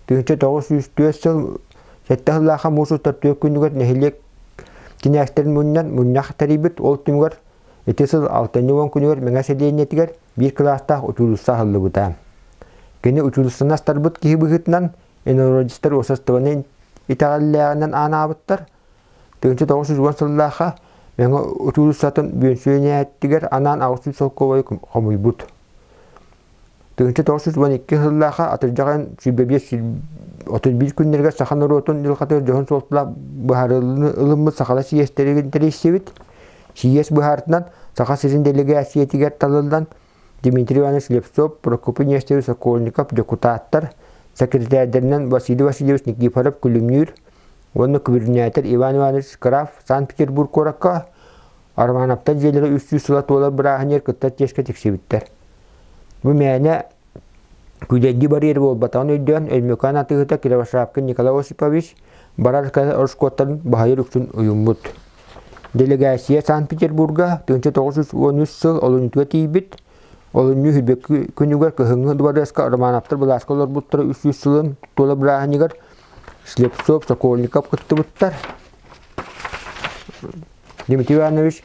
1904 сыл сэттэ сыллаахха муус устар түөрт күнүгэр нэһилиэк кинээстэрин мунньан мунньах тэрийбит. Ол түмүгэр Ити сыл алтынньы уон күнүгэр Мэҥэ сэлиэнньэтигэр биир кылаастаах учуулусса аһыллыбыта. Кини учуулуссаны астарбыт киһи быһыытынан инородецтар уопсастыбаны итэҕэллээҕинэн аанаабыттар. 1910 сыллаахха Мэҥэ учуулуссатын бүөнсүөнээттигэр анаан 800 солкуобайы хомуйбут. 1912 сыллаахха атырдьах ыйын 25-31 күннэригэр саха норуотун дьылҕатыгар дьоһун суолталаах быһаарыыны ылыммыт сахалар сийиэстэригин тэрийсибит. Сийиэс быһаарытынан Саха сирин дэлэгээссийэтигэр талыллан Дмитрий Иванович Слепцов, Прокопий Нестерович Сокольников дьокутааттар, сэкирэтээрдэринэн Василий Васильевич Никифоров Күлүмнүүр уонна күбүрүнээтэр Иван Иванович Краф Санкт-Петербург куоракка Романовтар дьиэлэрэ 300 сыла туолар бырааһынньыгар кытта чиэскэ тиксибиттэр. Бу мээнэ күлэрдии барыыр буолбатаҕын өйдөөн Өймөкөөн атыыһыта Кривошапкин Николай Осипович барар ороскуоттарын баһыйар үксүн уйуммут. Дэлэгээссийэ Санкт-Петербурга 1913 сыл олунньутугар тиийбит. Олунньу сүүрбэ күнүгэр кыһыҥҥы дыбарыаска Романовтар былааска олорбуттара 300 сылын туола бырааһынньыгар Слепцов, Сокольников кыттыбыттар. Дмитрий Иванович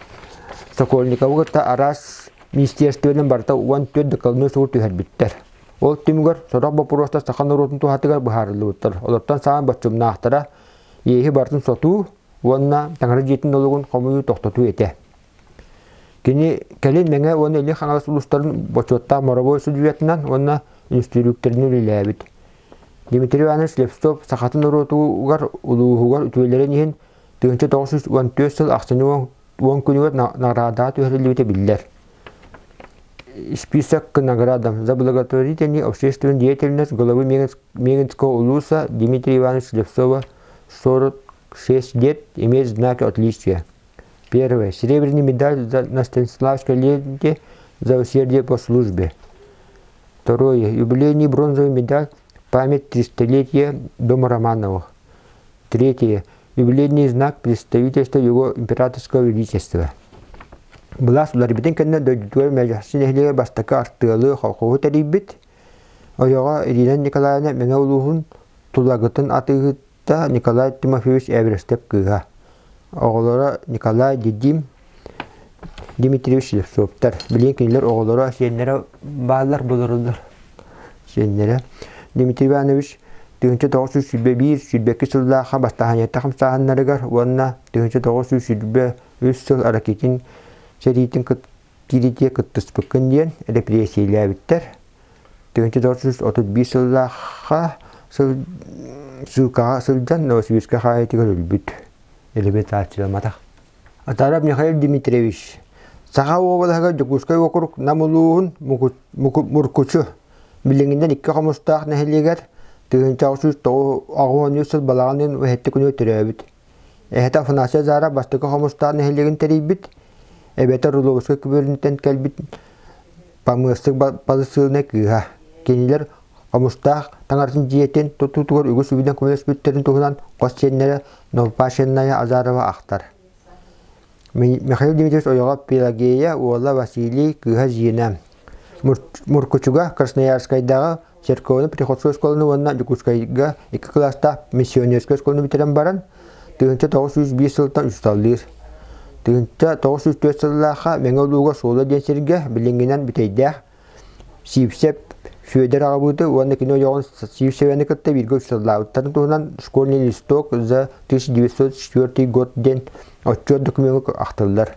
Сокольниковы кытта араас министерствонан барыта 14 докладной суол түһэрбиттэр. Ол түмүгэр сорох боппуруостар саха норуотун туһатыгар быһаарыллыбыттар. Олортон саамай боччумнаахтара иэһи барытын сотуу уонна таҥара дьиэтин нолугун хомуйуу тохтотуу этэ. Кини кэлин Мэҥэ уонна Илин Хаҥалас улуустарын бочуоттаах моровой судьуйатынан уонна үнүстүүрүктэринэн үлэлээбит. Дмитрий Иванович Слепцов сахатын норуотугар улууһугар үтүөлэрин иһин 1914 сыл ахсынньы уон күнүгэр наҕараадаҕа түһэриллибитэ биллэр. Список к наградам за благотворительную общественную деятельность главы Мегинского улуса Дмитрия Ивановича Слепцова 46 лет имеет знаки отличия. Первое. Серебряный медаль на Станиславской ленте за усердие по службе. Второе. Юбилейный бронзовый медаль «Память 300-летия Дома Романовых». Третье. Юбилейный знак представительства Его Императорского Величества. Былаас уларбытын кэннэ дойдутугар Мэлдьэхси нэһилиэгэр бастакы артыалы колхоһу тэрийбит. Ойоҕо Ирина Николаевна Мэҥэ улууһун Тулагытын атыыһыта Николай Тимофеевич Эверестев кыыһа. Оҕолоро Николай Дидим Дмитриевич Слепцовтар. Билигин кинилэр оҕолоро, сиэннэрэ бааллар болороллор. Сиэннэрэ. Дмитрий Иванович 1921-22 сыллаахха бастаһанньата хамсааһыннарыгар уонна 1923 сыл Ракитин сэриитин кииритиэ кыттыспыккын диэн репрессиялээбиттэр. 1931 сыллаахха ссылкаҕа сылдьан Новосибирскай хаайыытыгар өлбүт. Реабилитацияламматах. Атаров Михаил Дмитриевич Саха уобалаһыгар Дьокуускай уокурук Нам улууһун Муркучу билиҥҥинэн икки хомустаах нэһилиэгэр 1993 сыл балаҕан ыйын уһэттэ күнүгэр төрөөбүт. Эһэтэ Афанасий Азаров бастакы Хомустаах нэһилиэгин тэрийбит, эбэтэ Руловскай күбүөрүнтэн кэлбит Памыастык балысыылынай кыыһа. Кинилэр Хомустаах таҥаратын дьиэтин тутуутугар үгүс үбүнэн көмөлөспүттэрин туһунан хос сиэннэрэ Новопашенная Азарова ахтар. Михаил Дмитриевич ойоҕо Пелагея, уола Василий, кыыһа Зина. Муркучуга Красноярскайдааҕы церковно-приходской оскуоланы уонна Дьокуускайга икки кылаастаах миссионерскай оскуоланы бүтэрэн баран, 1901 сылтан учууталлыыр. 1904 сыллаахха Мэҥэ улууга Суола диэн сиргэ билиҥҥинэн Бүтэйдээх Сиипсэп Сүөдэр аҕабыыты уонна кини ойоҕун Сиипсэбэни кытта бииргэ учууталлаабыттарын туһунан «Школьный листок за 1904 год» диэн отчуот докумуоҥҥа ахтыллар.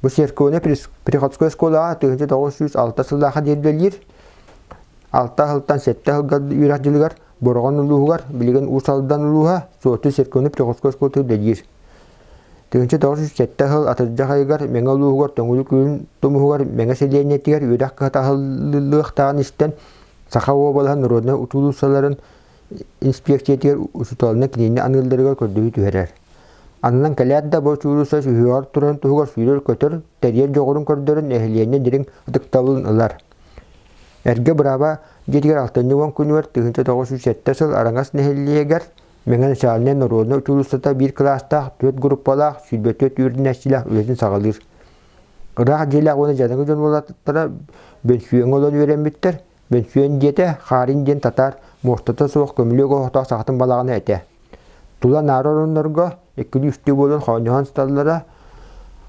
Бу церковнай приходской оскуолаҕа 1906 сыллаахха диэри үлэлиир. Алта сылтан сэттэ сылга үөрэх дьылыгар Бороҕон улууһугар, билигин Уус Алдан улууһа, Суотту церковнай приходской оскуолата үлэлиир. 1907 сыл атырдьах ыйыгар Мэҥэ улууһугар Төҥүлү күрүн тумуһугар Мэҥэ сэлиэнньэтигэр үөрэх кыһата аһыллыахтааҕын истэн, Саха уобалаһын народнай учуулуссаларын инспекциятыгар учууталынан кинини аныылларыгар көрдөһүү түһэрэр. Аннан кэлээт да бу учуулусса сүһүөҕэр турарын туһугар сүүрэр-көтөр, тэрийэр дьоҕурун көрдөрөн нэһилиэнньэ дириҥ ытыктабылын ылар. Эргэ бырааба дьиэтигэр алтынньы уон күнүгэр 1907 сыл Араҥас нэһилиэгэр Мэҥэ начальнай норуодунай учуулуссата биир кылаастаах, түөрт группалаах, 24 үөрэнээччилээх үлэтин саҕалыыр. Ыраах дьиэлээх уонна дьадаҥы дьон уолаттара Бөнсүөҥҥэ олорон үөрэммиттэр. Бөнсүөн дьиэтэ Хаарин диэн татаар муостата суох көмүлүөк оһохтоох сахатын балаҕана этэ. Тула наара ороннорго иккилии-үстүү буолан хоонньоһон сыталлара,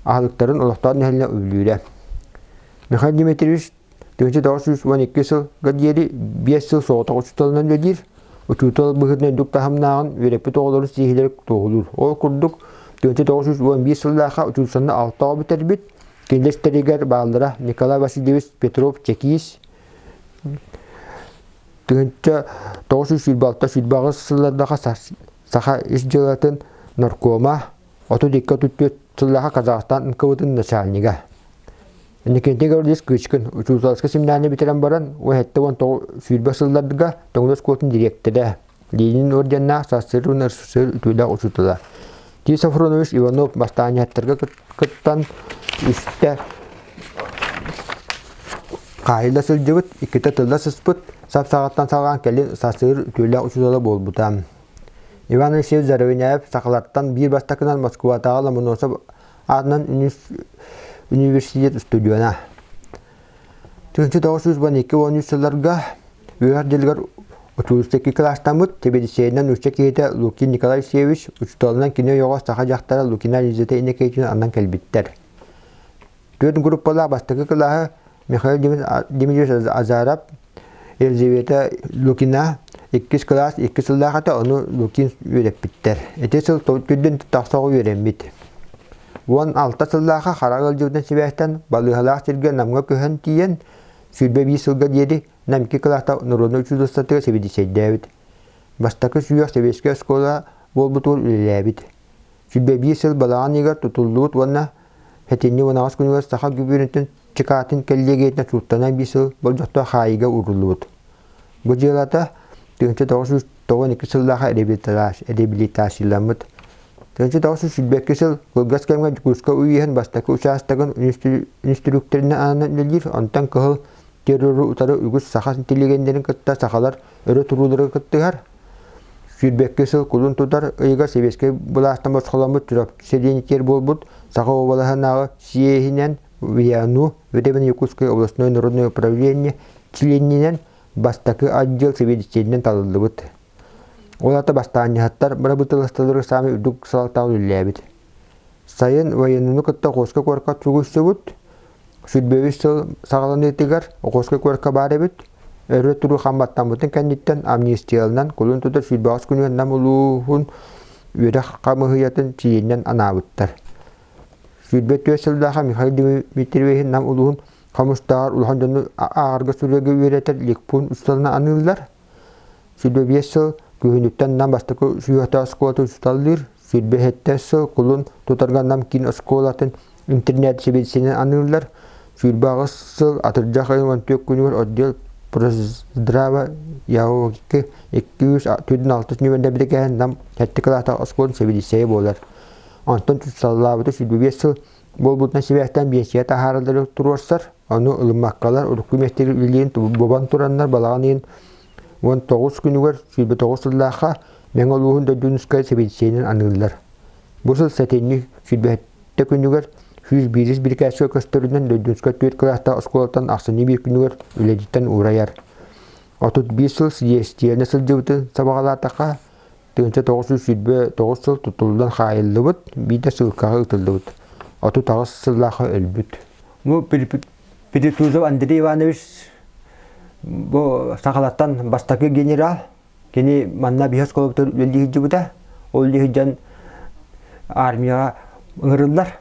аһылыктарын олохтоох нэһилиэнньэ үбүлүүрэ. Михаил Дмитриевич 1912 сылга диэри биэс сыл соҕотох учууталынан үлэлиир. Учуутал быһыытынан үрдүк таһымнааҕын үөрэппит оҕолорун ситиһиилэрэ туоһулуур. Ол курдук 1911 сыллаахха учууталсаны алта оҕо бүтэрбит. Кинилэр истэригэр бааллара Николай Васильевич Петров Чэкиис, 1926-28 сыллардаха Саха ис дьыалатын наркома, 32-34 сыллаха Казахстан НКВ-тын начальнига. Иннокентий Гаврильевич Кычкин учууталскай семинарны бүтэрэн баран, 19 сүүрбэ сылларга Тоҥур оскуолатын дириэктэрэ, Ленин орденнаах СССР уонна РСФСР үтүөлээх учуутала. Тит Софронович Иванов бастаанньаттарга кыттан үстэ хаайылла сылдьыбыт, иккитэ тылла сыспыт, сап саҕаттан саҕалаан кэлин СССР үтүөлээх учуутала буолбута. Иван Алексеевич Заровняев сахалартан биир бастакынан Москватааҕы Ломоносов аатынан университет устудьуона. 1912-13 сылларга үөрэх дьылыгар учуутал кылаастаммыт тэбиэдиссэйинэн нуучча киһитэ Лукин Николай Алексеевич учууталынан кини ойоҕо саха дьахтара Лукина Елизавета Иннокентьевна аннан кэлбиттэр. Түөрт группалаах бастакы кылааһы Михаил Дмитриевич Азаров, Елизавета Лукина иккис кылаас икки сыллаах этэ, ону Лукин үөрэппиттэр. Ити сыл түрдүн тахса оҕо үөрэммит. 16 сыллааха хара ыалдьыбытын сибээстэн балыыһалаах сиргэ Намҥа көһөн тиийэн, 21 сылга диэри Нам икки кылаастаах народнай училищетыгар сэбиэдиссэйдээбит. Бастакы сүһүөх сэбиэскэй оскуола буолбутугар үлэлээбит. 21 сыл балаҕан ыйыгар тутуллубут уонна сэтинньи 18 күнүгэр Саха губерниятын ЧК-тын кэллиэгийэтинэн сууттанан биир сыл болдьохтоох хаайыыга ууруллубут. Бу дьыалата 1992 сыллааҕы реабилитацияламмыт. 1922 сыл кылгас кэмҥэ Дьокуускай уйуһан бастакы учаастагын үнүстүрүүктэринэн ананан үлэлиир, онтон кыһыл террору утары үгүс саха интеллигеннэрин кытта сахалар өрө турууларыгар кыттыһар. 22 сыл кулун тутар ыйыгар сэбиэскэй былаастан босхоломмут Чурапчы сэлиэнньэтигэр буолбут Саха уобалаһынааҕы съеһинэн ВЯНУ Временно Якутское областное народное управление чилиэнинэн бастакы отдел сэбиэдиссэйинэн талыллыбыт. Ол аата бастаанньаһыттар бырабыыталыстыбаларыгар саамай үрдүк салалтаҕа үлэлээбит. Сайын военныйны кытта Охотскай куоракка чугуйсубут. 23 сыл саҕаланыытыгар Охотскай куоракка баар эбит. Өрө туруу хамбаттаммытын кэнниттэн амнистияланан кулун тутар 28 күнүгэр Нам улууһун үөрэх хамыыһыйатын чилиэнинэн анаабыттар. 24 сыллааҕа Михаил Дмитриевиһы Нам улууһун Хомустааҕар улахан дьону ааҕарга суруйарга үөрэтэр Ликпун учууталынан аныыллар. 25 сыл күһүнүттэн Нам бастакы сүһүөхтээх оскуолатын учууталлыыр, 27 сыл кулун тутарга Нам киин оскуолатын интернет сэбиэдиссэйинэн аныыллар, 28 сыл атырдьах ыйын 14 күнүгэр отдел Проздрава ЯОК 246 нүөмэрдэ бирикээһин Нам сэттэ кылаастаах оскуолатын сэбиэдиссэйэ буолар. Онтон саллаабыта 25 сыл буолбутунан сибээстээн биэнсийэ таһаараллары туруорсар, ону ылыммаккалар урукку миэстэлэр үлэлиирин бобон тураннар балаҕан ыйын 19 күнүгэр 29 сыллаахха Мэҥэ улууһун Дойдунускай сэбиэдиссэйинэн аныыллар. Бу сыл сэтинньи 27 күнүгэр 101 бирикээскэ көстөрүнэн Дойдунскай түөрт кылаастаах оскуолаттан ахсынньы биир күнүгэр үлэтиттэн уурайар. 31 сыл силиэстийэнэ сылдьыбытын сабаҕалаатахха, 1929 сыл тутуллан хаайыллыбыт, биирдэ ссылкаҕа ыытыллыбыт. 38 сыллаахха өлбүт. Бу Перетузов Андрей Иванович бу сахалартан бастакы генерал. Кини манна биһи оскуолабытыгар үлэлии сылдьыбыта. Ол үлэлии сылдьан армияҕа ыҥырыллар.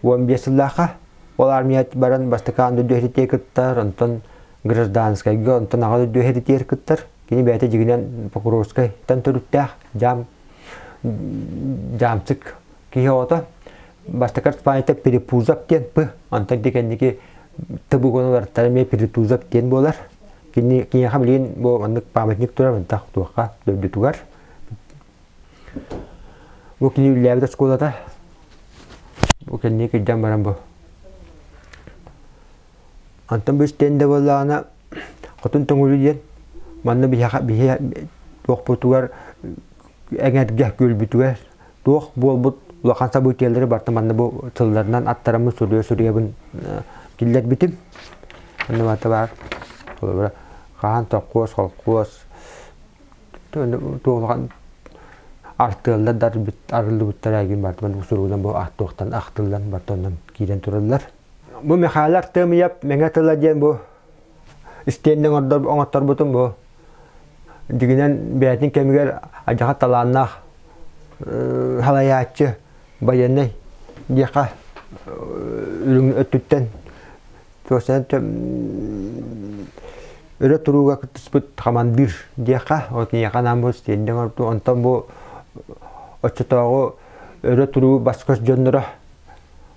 15 сыллаахха. Ол армия баран бастакы аан дойду эһитиэ кыттар, онтон гражданскайга, онтон аҕа дойду эһитиэр кыттар. Кини бэйэтэ дьигинэн Покровскайтан төрүттээх дьаам дьаамсык киһи оҕото. Бастакы Испанията Перепузов диэн П, онтон ити кэнники Т бугунуларыттан эмиэ Перетузов диэн буолар. Кини киниэхэ билигин бу маннык памятник турар мантах туохха дойдутугар. Бу кини үлэлээбит оскуолата. Бу кэнники кырдьан баран бу Онтон бу истиэндэ буоллаҕына Хотун Төҥүлү диэн манна биһиэхэ биһи туохпутугар эҥэргэ күөлбүтүгэр туох буолбут улахан событиелары барыта манна бу тылларынан аттараммын суруйа суруйабын киллэрбитим. Онно барыта баар. Холобура хаһан сопхуос, холкуос туох улахан артыаллар да арыллыбыттара игин барыта бу суругунан бу туохтан ахтыллан барыта онон киирэн тураллар. Бу Михаил Артемьев Мэҥэ тыла диэн бу истиэннэ оҥотторбутум бу. Дьиҥинэн бэйэтин кэмигэр адьаха талааннаах салайааччы байыаннай диэхэ үрүҥ өттүттэн өрө турууга кыттыспыт хамандыыр диэхэ ол киниэхэ анаан бу истиэннэ оҥорбутум. Онтон бу оччотооҕу өрө туруу бас-көс дьонноро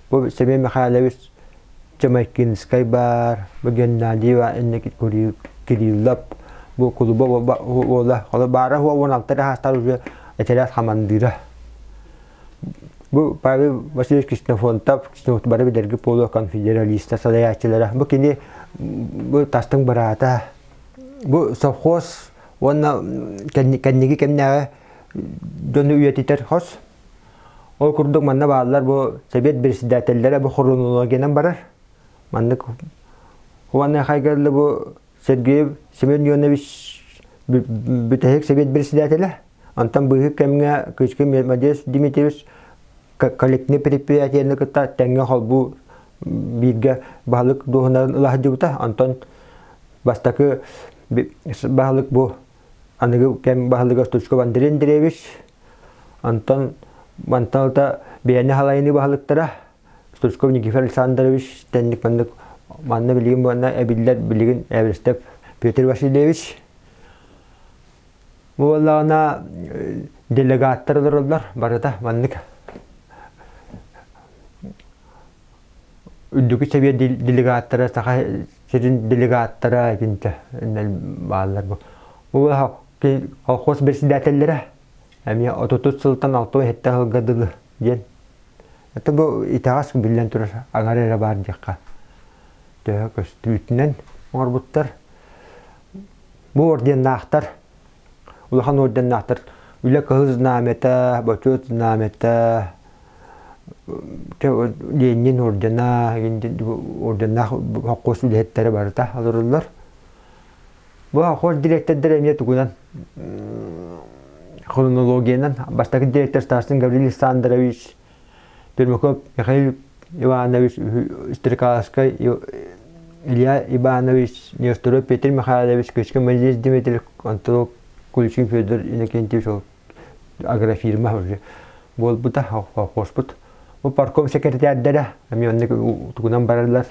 Бу Семен Михайлович Чамайкинскай баар, бу Геннадий Кириллов, бу кулуба уола, холо баара 16 эрэ саастаах уже этэрээт хамандыыра. Бу Павел Васильевич Ксенофонтов, бары билэрги буолуо конфедералиста салайааччылара. Бу кини бу тастыҥ быраата. Бу совхоз уонна кэнниги кэмнээҕи дьону үйэтитэр хос. Ол курдук манна бааллар бу сэбиэт председателлэрэ бу хронологиянан барар. Маннык уонна хайгарлы бу Сергей Семен Ионович бүтэһик сэбиэт председателэ. Онтон быыһык кэмҥэ Кычкин Мадес Дмитриевич коллективный предприятиены кытта тэҥҥэ холбуу бииргэ баһылык дуоһунарын ыла сылдьыбыта. Онтон бастакы баһылык бу аныгы кэм баһылыга Стручков Андрей Андреевич, онтон мантан ылта бэйэни халайыныы баһылыктара Стручков Никифор Александрович тэнник маннык манна билигин манна эбиллэр билигин Эверстеп Петр Васильевич. Бу буоллаҕына делегаттар олороллор барыта маннык Үрдүкү Сэбиэт делегаттара, Саха сирин делегаттара итинтэ бааллар бу. Бу колхоз председателлэрэ эмиэ 33 сылтан 67 сылга дылы диэн. Это бу итэҕэс биллэн турар аҥар эрэ баар диэххэ. Төһө көстүүтүнэн оҥорбуттар. Бу орденнаахтар, улахан орденнаахтар Үлэ Кыһыл Знамята, Бочуот Знамята, Ленин ордена, орденнаах холкуос үлэһиттэрэ барыта олороллор. Бу холкуос дириэктэрдэрэ эмиэ тугунан хронологиянан бастакы директор Старшин Гаврил Александрович, Пермяков Михаил Иванович, Стрекаловскай Илья Иванович, Нестеров Петр Михайлович, Кычкин Василий Дмитриевич, Антонов Куличин Федор Иннокентьевич агрофирма уже буолбута, холкуоспут. Бу парком секретарьдара эмиэ оннук тугунан бараллар,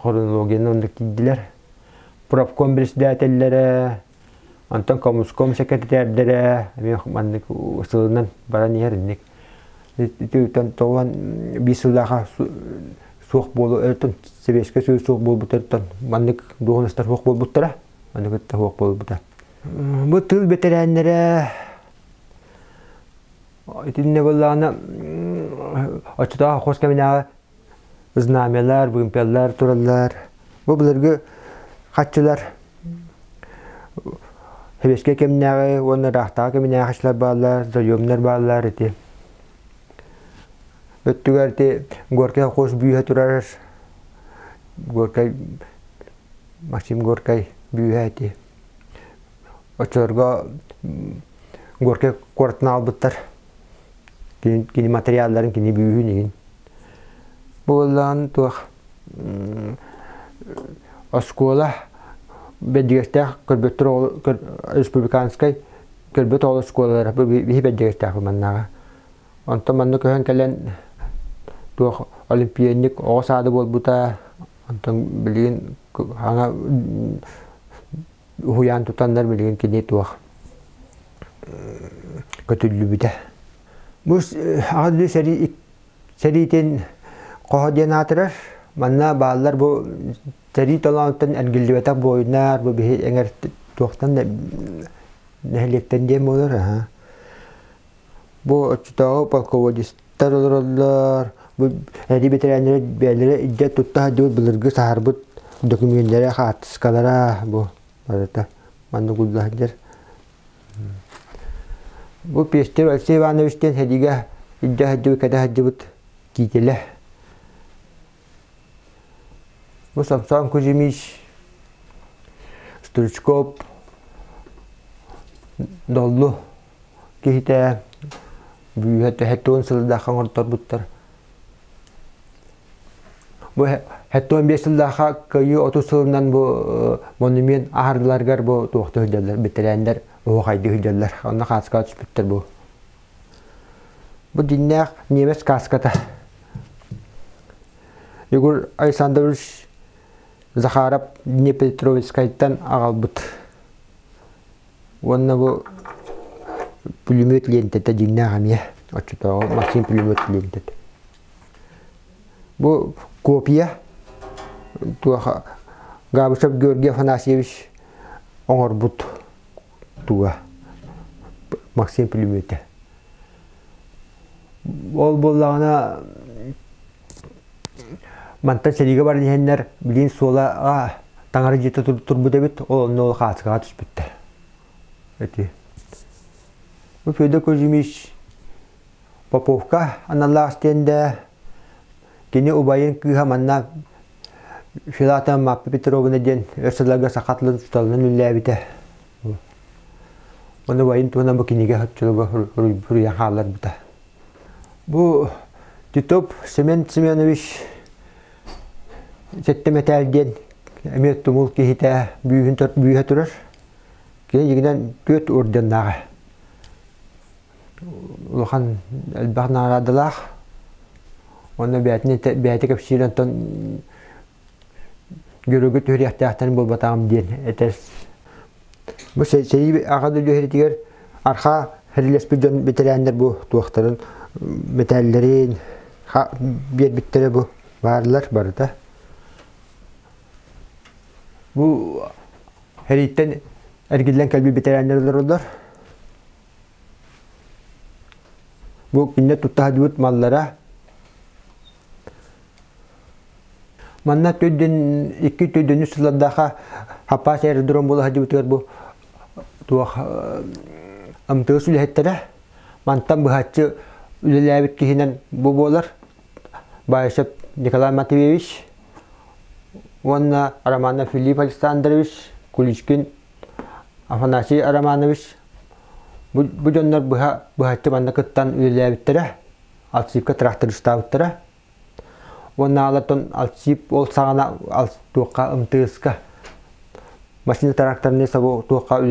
хронологияны оннук тиийдилэр. Профком председателлэрэ, онтон коммуском секретарьдара эмиэ маннык сылынан баран иһэр инник. Ититтэн тоҕуон биир сыллааха суох буолу өртөн Сэбиэскэй Союз суох буолбутуттан маннык дуоһунастар суох буолбуттара. Маннык кытта суох буолбута. Бу тыл бэтэрээннэрэ итиннэ буоллаҕына оччотооҕу хос кэминээҕи знамялар, вымпеллар тураллар. Бу былыргы хаччылар Сэбиэскэй кэмнээҕи уонна ыраахтааҕы кэминээҕи хаччылар бааллар, заемнар бааллар ити. Өттүгэр ити Горькай холкуос бүүһэ турар. Горькай Максим Горькай бүүһэ ити. Оччолорго Горькай куоратын аҕалбыттар. Кини, кини материалларын кини бүүһүн иһин. Буоллаан туох оскуола Бэрдьигэстээх көрбөттөр республиканскай көрбөт оҕолор оскуолалара биһи Бэрдьигэстээх маннааҕа. Онтон манна көһөн кэлэн туох олимпиадник оҕо саада буолбута. Онтон билигин хаҥа уһуйаан тутаннар билигин кини туох көтүллүбүтэ. Бу Аҕа дойду сэрии сэриитин хоһо диэн аатырар. Манна бааллар бу сэрии толоонуттан эргиллибэтэх буойуннар, бу биһи эҥэр туохтан нэһилиэктэн диэн буолар. Аха. Бу оччотооҕу полководецтар олороллор, бу эрии бэтэрээннэрэ бэйэлэрэ илдьэ тутта сылдьыбыт былыргы саһарбыт докумүөннэрэ, хаартыскалара бу барыта маннык угулла сылдьар. Бу Пестеров Алексей Иванович диэн сэриигэ илдьэ сылдьыбыт, кэтэ сылдьыбыт киитэлэ. Бу Самсон Кузьмич Стручков Доллу киһитэ бүүһэ төһө сылдаахха оҥорторбуттар. Бу 75 сыллаахха Кыайыы 30 сылынан бу монумент аһардыларыгар бу туохта сылдьаллар, бэтэрээннэр оһуохайдыы сылдьаллар. Онно хааскаҕа түспүттэр бу. Бу дьиҥнээх немец каската. Егор Александрович Захаров Днепропетровскайтан аҕалбыт. Уонна бу пулемет лиэнтэтэ дьиҥнээх эмиэ оччотооҕу Максим пулемет лиэнтэтэ. Бу копия туох Габышев Георгий Афанасьевич оҥорбут туга Максим пулеметэ. Ол буоллаҕына мантан сэриигэ баран иһэннэр билигин суола таҥара дьиэтэ турбут эбит, ол онно ол хаацкаҕа түспүттэр. Эти. Бу Федор Кузьмич Поповка аналлаах стендэ кини убайын кыыһа манна Филатова Маппа Петровна диэн өр сылларга саха тылын учууталынан үлэлээбитэ. Ону убайын туһунан бу кинигэ оччолорго суруйан хаалларбыта. Бу Титов Семен Семенович сэттэ мэтээл диэн эмиэ тумул киһитэ бүүһүн бүүһэ турар. Кини дьиҥинэн түөрт орденнааҕа. Улахан элбэх наҕараадалаах. Уонна бэйэтин бэйэтэ кэпсиир онтон дьоруойга түһэриэхтээхтэрин буолбатаҕым диэн этэр. Бу сэрии аҕа дойду сэриитигэр архаа сэриилэспит дьон бэтэрээннэр бу туохтарын мэтээллэрин биэрбиттэрэ бу баарлар барыта. Бу сэрииттэн эргиллэн кэлбит бэтэрээннэр олороллор. Бу кинилэр тутта сылдьыбыт маллара. Манна төрдүн икки төрдүнү сыллардаха хаппаас аэродром буола сылдьыбытыгар бу туох МТС үлэһиттэрэ мантан быһаччы үлэлээбит киһинэн бу буолар Баишев Николай Матвеевич уонна Романов Филипп Александрович, Куличкин Афанасий Романович бу, бу дьоннор быһа быһаччы манна кыттан үлэлээбиттэрэ, Алсипка трактористаабыттара. Уонна алартан Алсип ол саҕана туохха МТС-ка машина тракторный собо туохха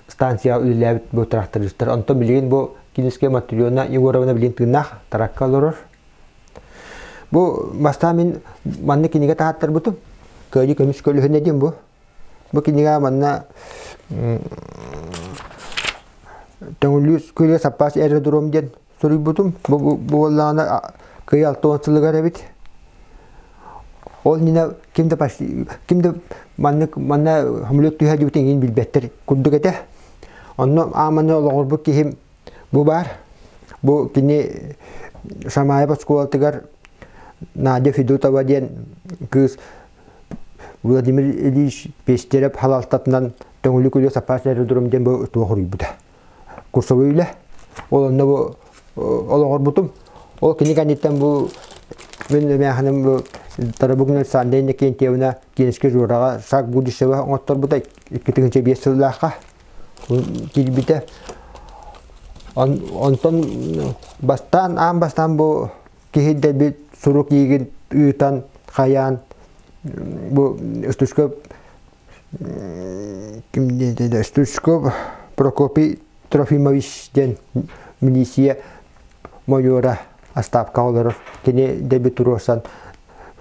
станцияҕа үлэлээбит бу трактористар. Онтон билигин бу Кинескэ Матрена Егоровна билигин тыыннаах тракка олорор. Бу бастаан мин манна кинигэ таһааттарбытым. Кыайыы көмүс көлөһүнэ диэн бу. Бу кинигэ манна Төҥүллүүр күөлгэ саппаас аэродром диэн суруйбутум. Бу буоллаҕына кыайыы 60 сылыгар эбит. Ол иннинэ ким да почти ким да маннык манна самолет түһэ дибитин иҥин билбэттэр курдук этэ. Онно ааманы олоҕурбут киһим бу баар. Бу кини Шамаев оскуолатыгар Надя Федотова диэн кыыс Владимир Ильич Пестерев халалтатынан Төҥүлү күлү саппаас аэродром диэн бу туох уруйбута. Курсовой үлэ. Ол онно бу олоҕорбутум. Ол кини кэнниттэн бу мин эмээхиним бу Тарабукина Александра Иннокентьевна Киинскэй Жураҕа Шаг будущего оҥотторбута 2005 сыллаахха киирбитэ. Онтон бастаан аан бастаан бу киһи дэлби сурук иигин ыытан хайаан бу Стручков ким диэн Стручков Прокопий Трофимович диэн милиция майора астаапка олорор кини дэлби туруорсан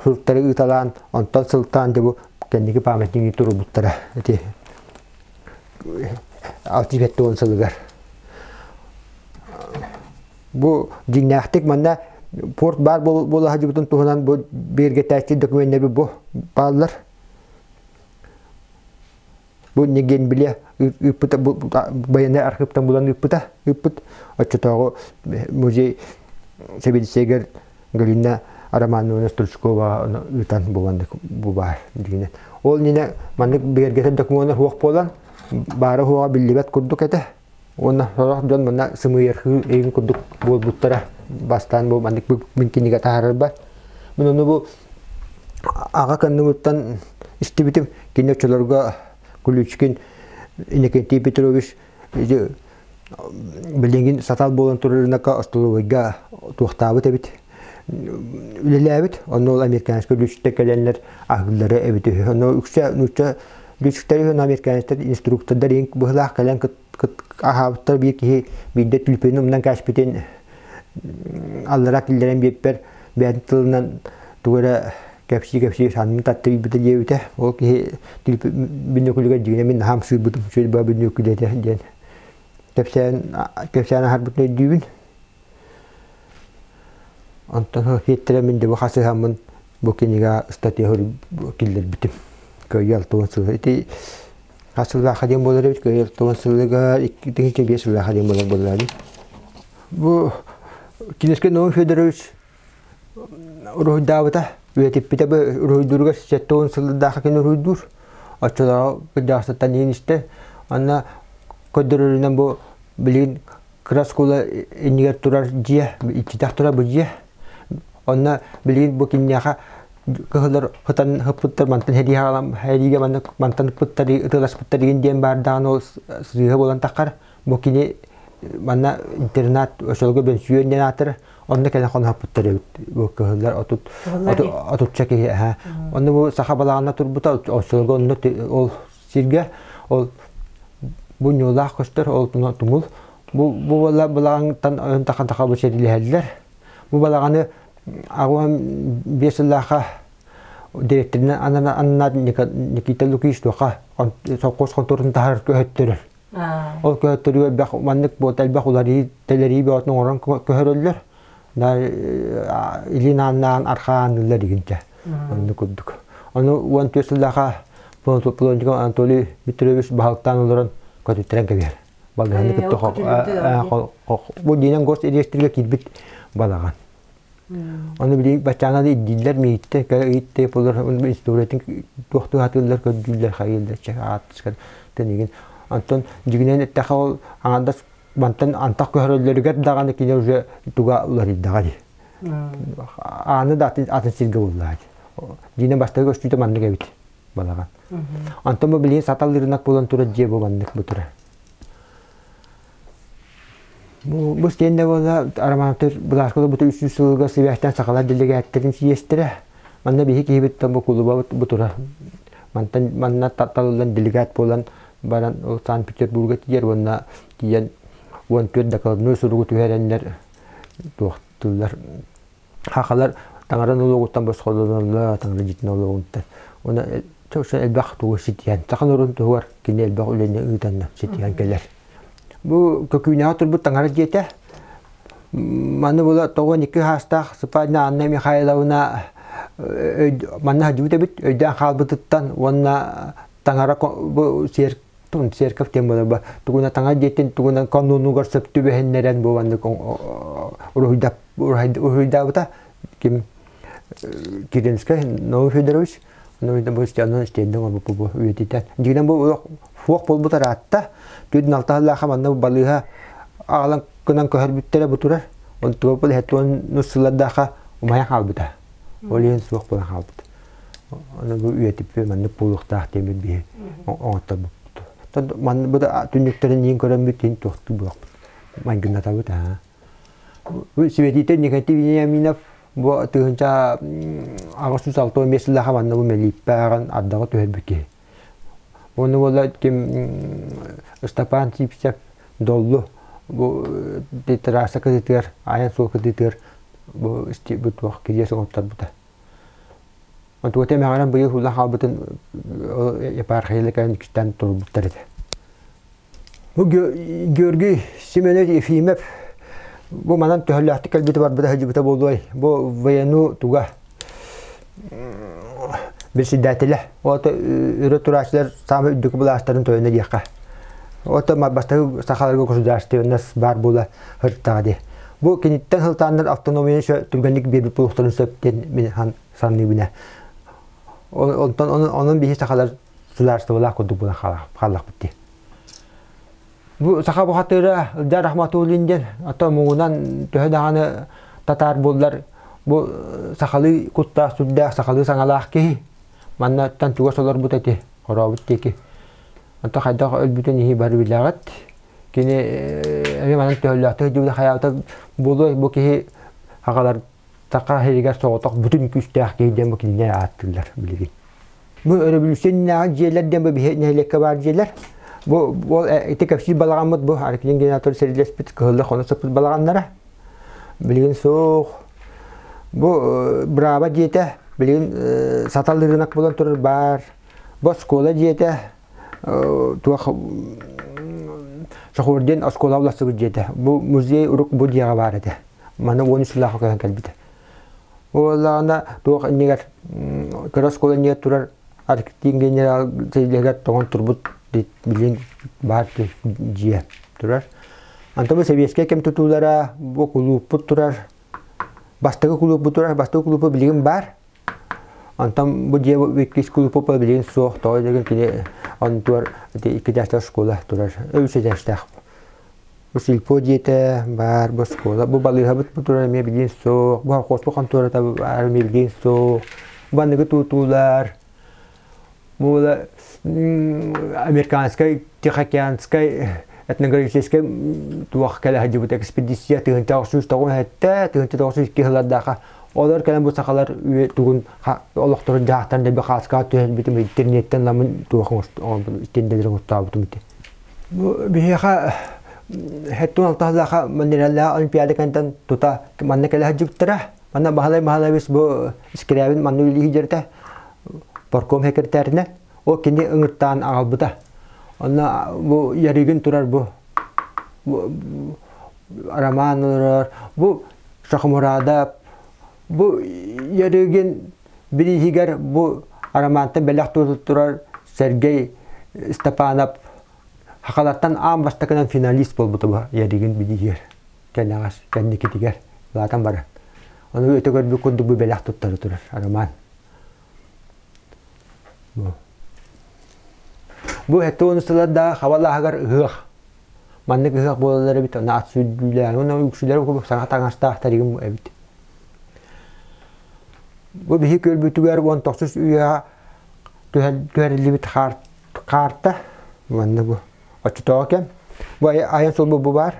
суруктары ыыталаан онтон сылтаан дьэ бу кэнники памятнигы туруорбуттара ити 670 сылыгар Бу дьиҥнээхтик манна порт баар буола сылдьыбытын туһунан бу бигэргэтээччи докумуоннары бу бааллар. Бу Неген биле ыыппыта байыаннай архыыптан булан ыыппыта ыыппыт. Оччотооҕу музей сэбиэдиссэйигэр Галина Романовна Стручкова ыытан бу бу баар дигинэн. Ол иннинэ маннык бигэргэтэр докумуона суох буолан баара-суоҕа биллибэт курдук этэ. Уонна сорох дьон манна сымыйархыы эйин курдук буолбуттара. Бастаан бу маннык мин кинигэ таһаарарбар. Мин ону бу аҕа кынныбыттан истибитим. Кини оччолорго Ключкин Иннокентий Петрович билигин сатал буолан турарынака остолобуйга туохтаабыт эбит. Үлэлээбит. Онно ол американскай лүчүктэр кэлэннэр аһыыллара эбит үһү. Онно үксэ нуучча лүчүктэр үһү, американецтар инструктордар иҥ быһылаах кэлэн аһаабыттар биир киһи биирдэ түлпүнү умнан кээспитин аллара киллэрэн биэрпэр бэйэтин тылынан тугу эрэ кэпсии-кэпсии саннын таттарыйбыта диэбитэ. Ол киһи бүннүкүлүгэр дьиҥинэ мин наһаа ымсыырбытым үчүгэй баа бүннүкүлэтэ диэн кэпсээн кэпсээн аһарбытын өйдүүбүн. Онтон хиэттэрэ мин дьэ бу хасыһаммын бу кинигэ ыстатыйа киллэрбитим. Кыайыы 60 сыла. Ити хас сыллаахха диэн буолар эбит, кыайыы 60 сылыгар 2005 сыллаахха диэн буолар буоллаҕа дии. Бу Кинескэ Ноум Федорович уруһуйдаабыта, үйэтиппитэ бу уруһуйдууругар 70 сыллардаахха кини уруһуйдуур. Оччолорго кырдьаҕастартан иһин истэн, онно көрдөрөрүнэн бу билигин кыра оскуола иннигэр турар дьиэ, иччитэх турар бу дьиэ. Онно билигин бу киниэхэ кыһыллар ытан ыппыттар мантан сэриигэ хаалан сэриигэ маннык мантан ыппыттар ытыаласпыттар игин диэн баардаҕын ол сыыһа буолан таххар бу кини манна интернат очолго бөнсүйүөн диэн аатыр. Онно кэлэн хонуһаппыттар эбит бу кыһыллар 30 отучча киһи. Онно бу саха балаҕана турбута оччолорго онно ол сиргэ ол бу ньуулаах көстөр ол тумул бу балаҕантан ойон тахан таха бу сэрилэһэллэр. Бу балаҕаны 85 сыллаахха директорынан ананар Никита Лукич туоха совхоз хонтуорун таһар көһөттөрөр. Ол көһөттөрүгэр элбэх маннык буолта элбэх уларыы тэлэрии бөҕөтүн оҥорон көһөрөллөр. Илин ааннаан архаанылар игинчэ. Оннук курдук. Ону 14 сыллааха Плотников Анатолий Петрович баһылыктаан олорон көтүттэрэн кэбиһэр. Балыһаны кытта бу диинэн госреестргэ киирбит балаҕан. Ону билигин баччаана да ирдииллэр миигиттэн кэлэ ыйытта болор историятын туохтуу сатыыллар көрдүүллэр хайыыллар чэ ааттыскар тэнигин. Онтон дьигинэн эттэхэ ол аҥардас мантан антах көһөрөллөрүгэр даҕаны кини уже туга уларыйдаҕа дии. Ааны да атын, атын сиргэ буллаа дии. Дьиинэ бастакы көстүүтэ маннык эбит балаҕан. Онтон бу билигин сатал ырынак буолан турар дьиэ бу маннык бу турар. Бу стенде буолла Романовтар былааскалар бу 300 сылга сибээстээн сахалар дэлэгээттэрин сийиэстэрэ. Манна биһи киһибит бу кулуба бу турар. Мантан манна талыллан делегат буолан баран ол Санкт-Петербурга тиийэр уонна тиийэн 14 докладной суругу түһэрэннэр туохтууллар хахалар таҥара нолуогуттан босхолонуллар таҥара дьиэтин нолуогуттан уонна элбэх тугу ситиһэн саха норуотун туһугар кини элбэх үлэни ыытан ситиһэн кэлэр. Бу Көкүүнэҕэ турбут таҥара дьиэтэ маны була 92 хаастаах Сыпаадина Анна Михайловна манна сылдьыбыт эбит өйдөөн хаалбытыттан уонна таҥара бу церковь диэн буолар тугуна таҥара дьиэтин тугунан канонугар сөп түбэһиннэрэн бу маннык уруһуйдаабыта ким Киринскэй Новый Федорович бу стенан истиэннэ оҥорбуппу бу үйэтитэн дьигинэн бу фуох буолбут араатта түүн алтаһыллааха манна балыыһа аҕалан гынан көһөрбүттэрэ бу турар онтуга бу нус сыллардаахха умайан хаалбыта ол иһин суох буолан хаалбыт ону бу үйэтиппи маннык буолуохтаах диэммит биһи оҥотторбуппут манна бу түннүктэрин иин көрөммүт иин туохтуу буолуохпут майгыннатабыт аа Сибэтиитэ Николай Вениаминов бу 1865 сыллааха манна бу мэлииппэ ардаҕа түһэрбит киһи. Уонна буолла ким Ыстапаан Сивцев Доллу бу трасса кытыытыгар, айан суол кытыытыгар бу бу туох кириэс оҥотторбута. Онтугата эмэҕирэн быйыл хуллан хаалбытын епархиялар кэлэн иккистээн турбуттар этэ. Бу Георгий Семенович Ефимов бу манан төһөлөөхтүк кэлбитэ барбыта сылдьыбыта буолуой? Бу военну туга председателэ. Ото өрө турааччылар саамай үрдүкү былаастарын тойоно диэххэ. Ото бастакы сахаларга государственность баар буола сырыттаҕа дии. Бу киниттэн сылтааннар автономияны түргэнник биэрбит буолуохтарын сөп диэн мин саныыбын. Онтон онон биһи сахалар судаарыстыбалаах курдук буолан хааллахпыт дии. Бу саха бухатыыра Ылдьаа Рахматуллин диэн ото муҥунан төһө даҕаны татаар буоллар бу сахалыы куттаах сүрдээх сахалыы саҥалаах киһи маннаттан чугас олорбут эти хорообут диэки онто хайдах өлбүтүн иһи бары билэҕит кини эмиэ манан төһөлөөхтүк дьүүлэ хайаабыта буолуой бу киһи аҕалар саха сиригэр соҕотох бүтүн күүстээх киһи диэн бу кинилэр ааттыыллар билигин. Бу өрөбүлүүссүйэ иннинээҕи дьиэлэр диэн бу биһи нэһилиэккэ баар дьиэлэр. Бу ол ити кэпсиир балаҕаммыт бу Аркелин генератор сэриилэспит кыһыллар хоно сыппыт балаҕаннара. Билигин суох. Бу бырааба дьиэтэ билигин сатал ырынак буолан турар баар. Бу оскуола дьиэтэ туох Шахур диэн оскуола уларсыбыт дьиэтэ. Бу музей урук бу дьиэҕэ баар этэ. Манна 13 сыллаахха көһөн кэлбитэ. Уоллаҕына туох иннигэр кыра оскуола иннигэр турар архитектура генерал сэлиэгэр тоҥон турбут билин баар дьиэ турар. Антон бу сэбиэскэй кэм тутуулара бу кулууппут турар. Бастакы кулууппут турар, бастакы кулууппут билигин баар. Онтон бу дьиэ иккис кулууппут билигин суох, тоҕо диэн кини онтугар икки этээстээх оскуола турар, үс этээстээх. Бу сельпо дьиэтэ баар, бу оскуола, бу балыыһабыт бу турар эмиэ билигин суох, бу холкуоспут хонтуората баар эмиэ билигин суох, бу аныгы тутуулар, бу американскай, тихоокеанскай этнографическай туох кэлэ сылдьыбыт экспедиция 1997, 1992 сыллардаахха олор кэлэн бу сахалар тугун олохторун дьаһахтарын дэлби хааскаҕа түһэрбитим интернеттэн ламын туох тендэлэрин оҥортообутум ити. Бу биһиэхэ хэттун алтаһылаха Монреаллаах Олимпиада кэнтэн тута манна кэлэ сылдьыбыттара. Манна Баһылай Баһылайбыс бу Скрябин манна үлэлии сылдьарта парком секретарынан ол кини ыҥыртаан аҕалбыта. Онно бу Ярыгин турар бу Роман олорор, бу Шахмурадов, бу Ярыгин бирииһигэр бу Романтан бэлэх турар Сергей Степанов Хахалартан аан бастакынан финалист буолбута бу Ярыгин бирииһигэр кэнэҕэс кэнникитигэр улаатан баран. Ону өтө көрбүт курдук бу бэлэх туттара турар Роман. Бу 70 сылларда хабалааһыгар ыһыах. Маннык ыһыах буолаллар эбит, онно ат сүүрдүүлээх, уонна үксүлэр курдук саҥа таҥастаах тэригим эбит. Бу биһи көрбүтүгэр 19 үйэҕэ түһэриллибит хаарта манна бу оччотооҕу кэм. Бу айан суолбут бу баар.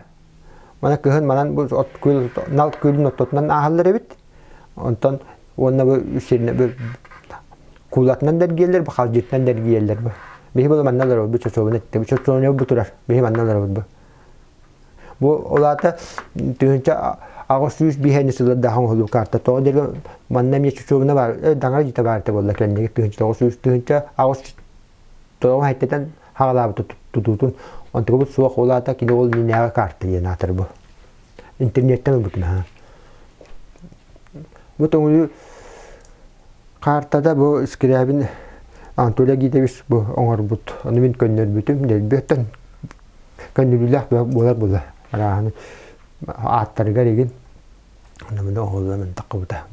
Мана кыһын манан бу от күөл нал күөлүн оттотунан ааһаллар эбит. Онтон уонна бу сиринэ бу куулатынан да эргийэллэр, бу халдьыытынан да эргийэллэр бу. Биһи була манна олоробут, бу чочуобун эттэ, бу чочуобун бу турар, биһи манна олоробут бу. Бу ол аата 1805 сыллардаах оҥоһулуу карта. Тоҕо диэн манна эмиэ чочуобуна баар, даҥара дьиэтэ баар этэ буолла кэнниги 1900 1897 хаҕалаабыт тутуутун. Онтукабыт суох, ол аата кини ол иннинээҕи карта диэн аатар бу. Интернеттэн ылбытым аһа. Бу тоҥуйу картада бу Скрябин Анатолий Гитович бу оҥорбут. Ону мин көннөрбүтүм, дэлбиэттэн көннөрүүлээх буолар буолла. Арааһын ааттарыгар игин. Ону мин оҕолорум таххыбыта.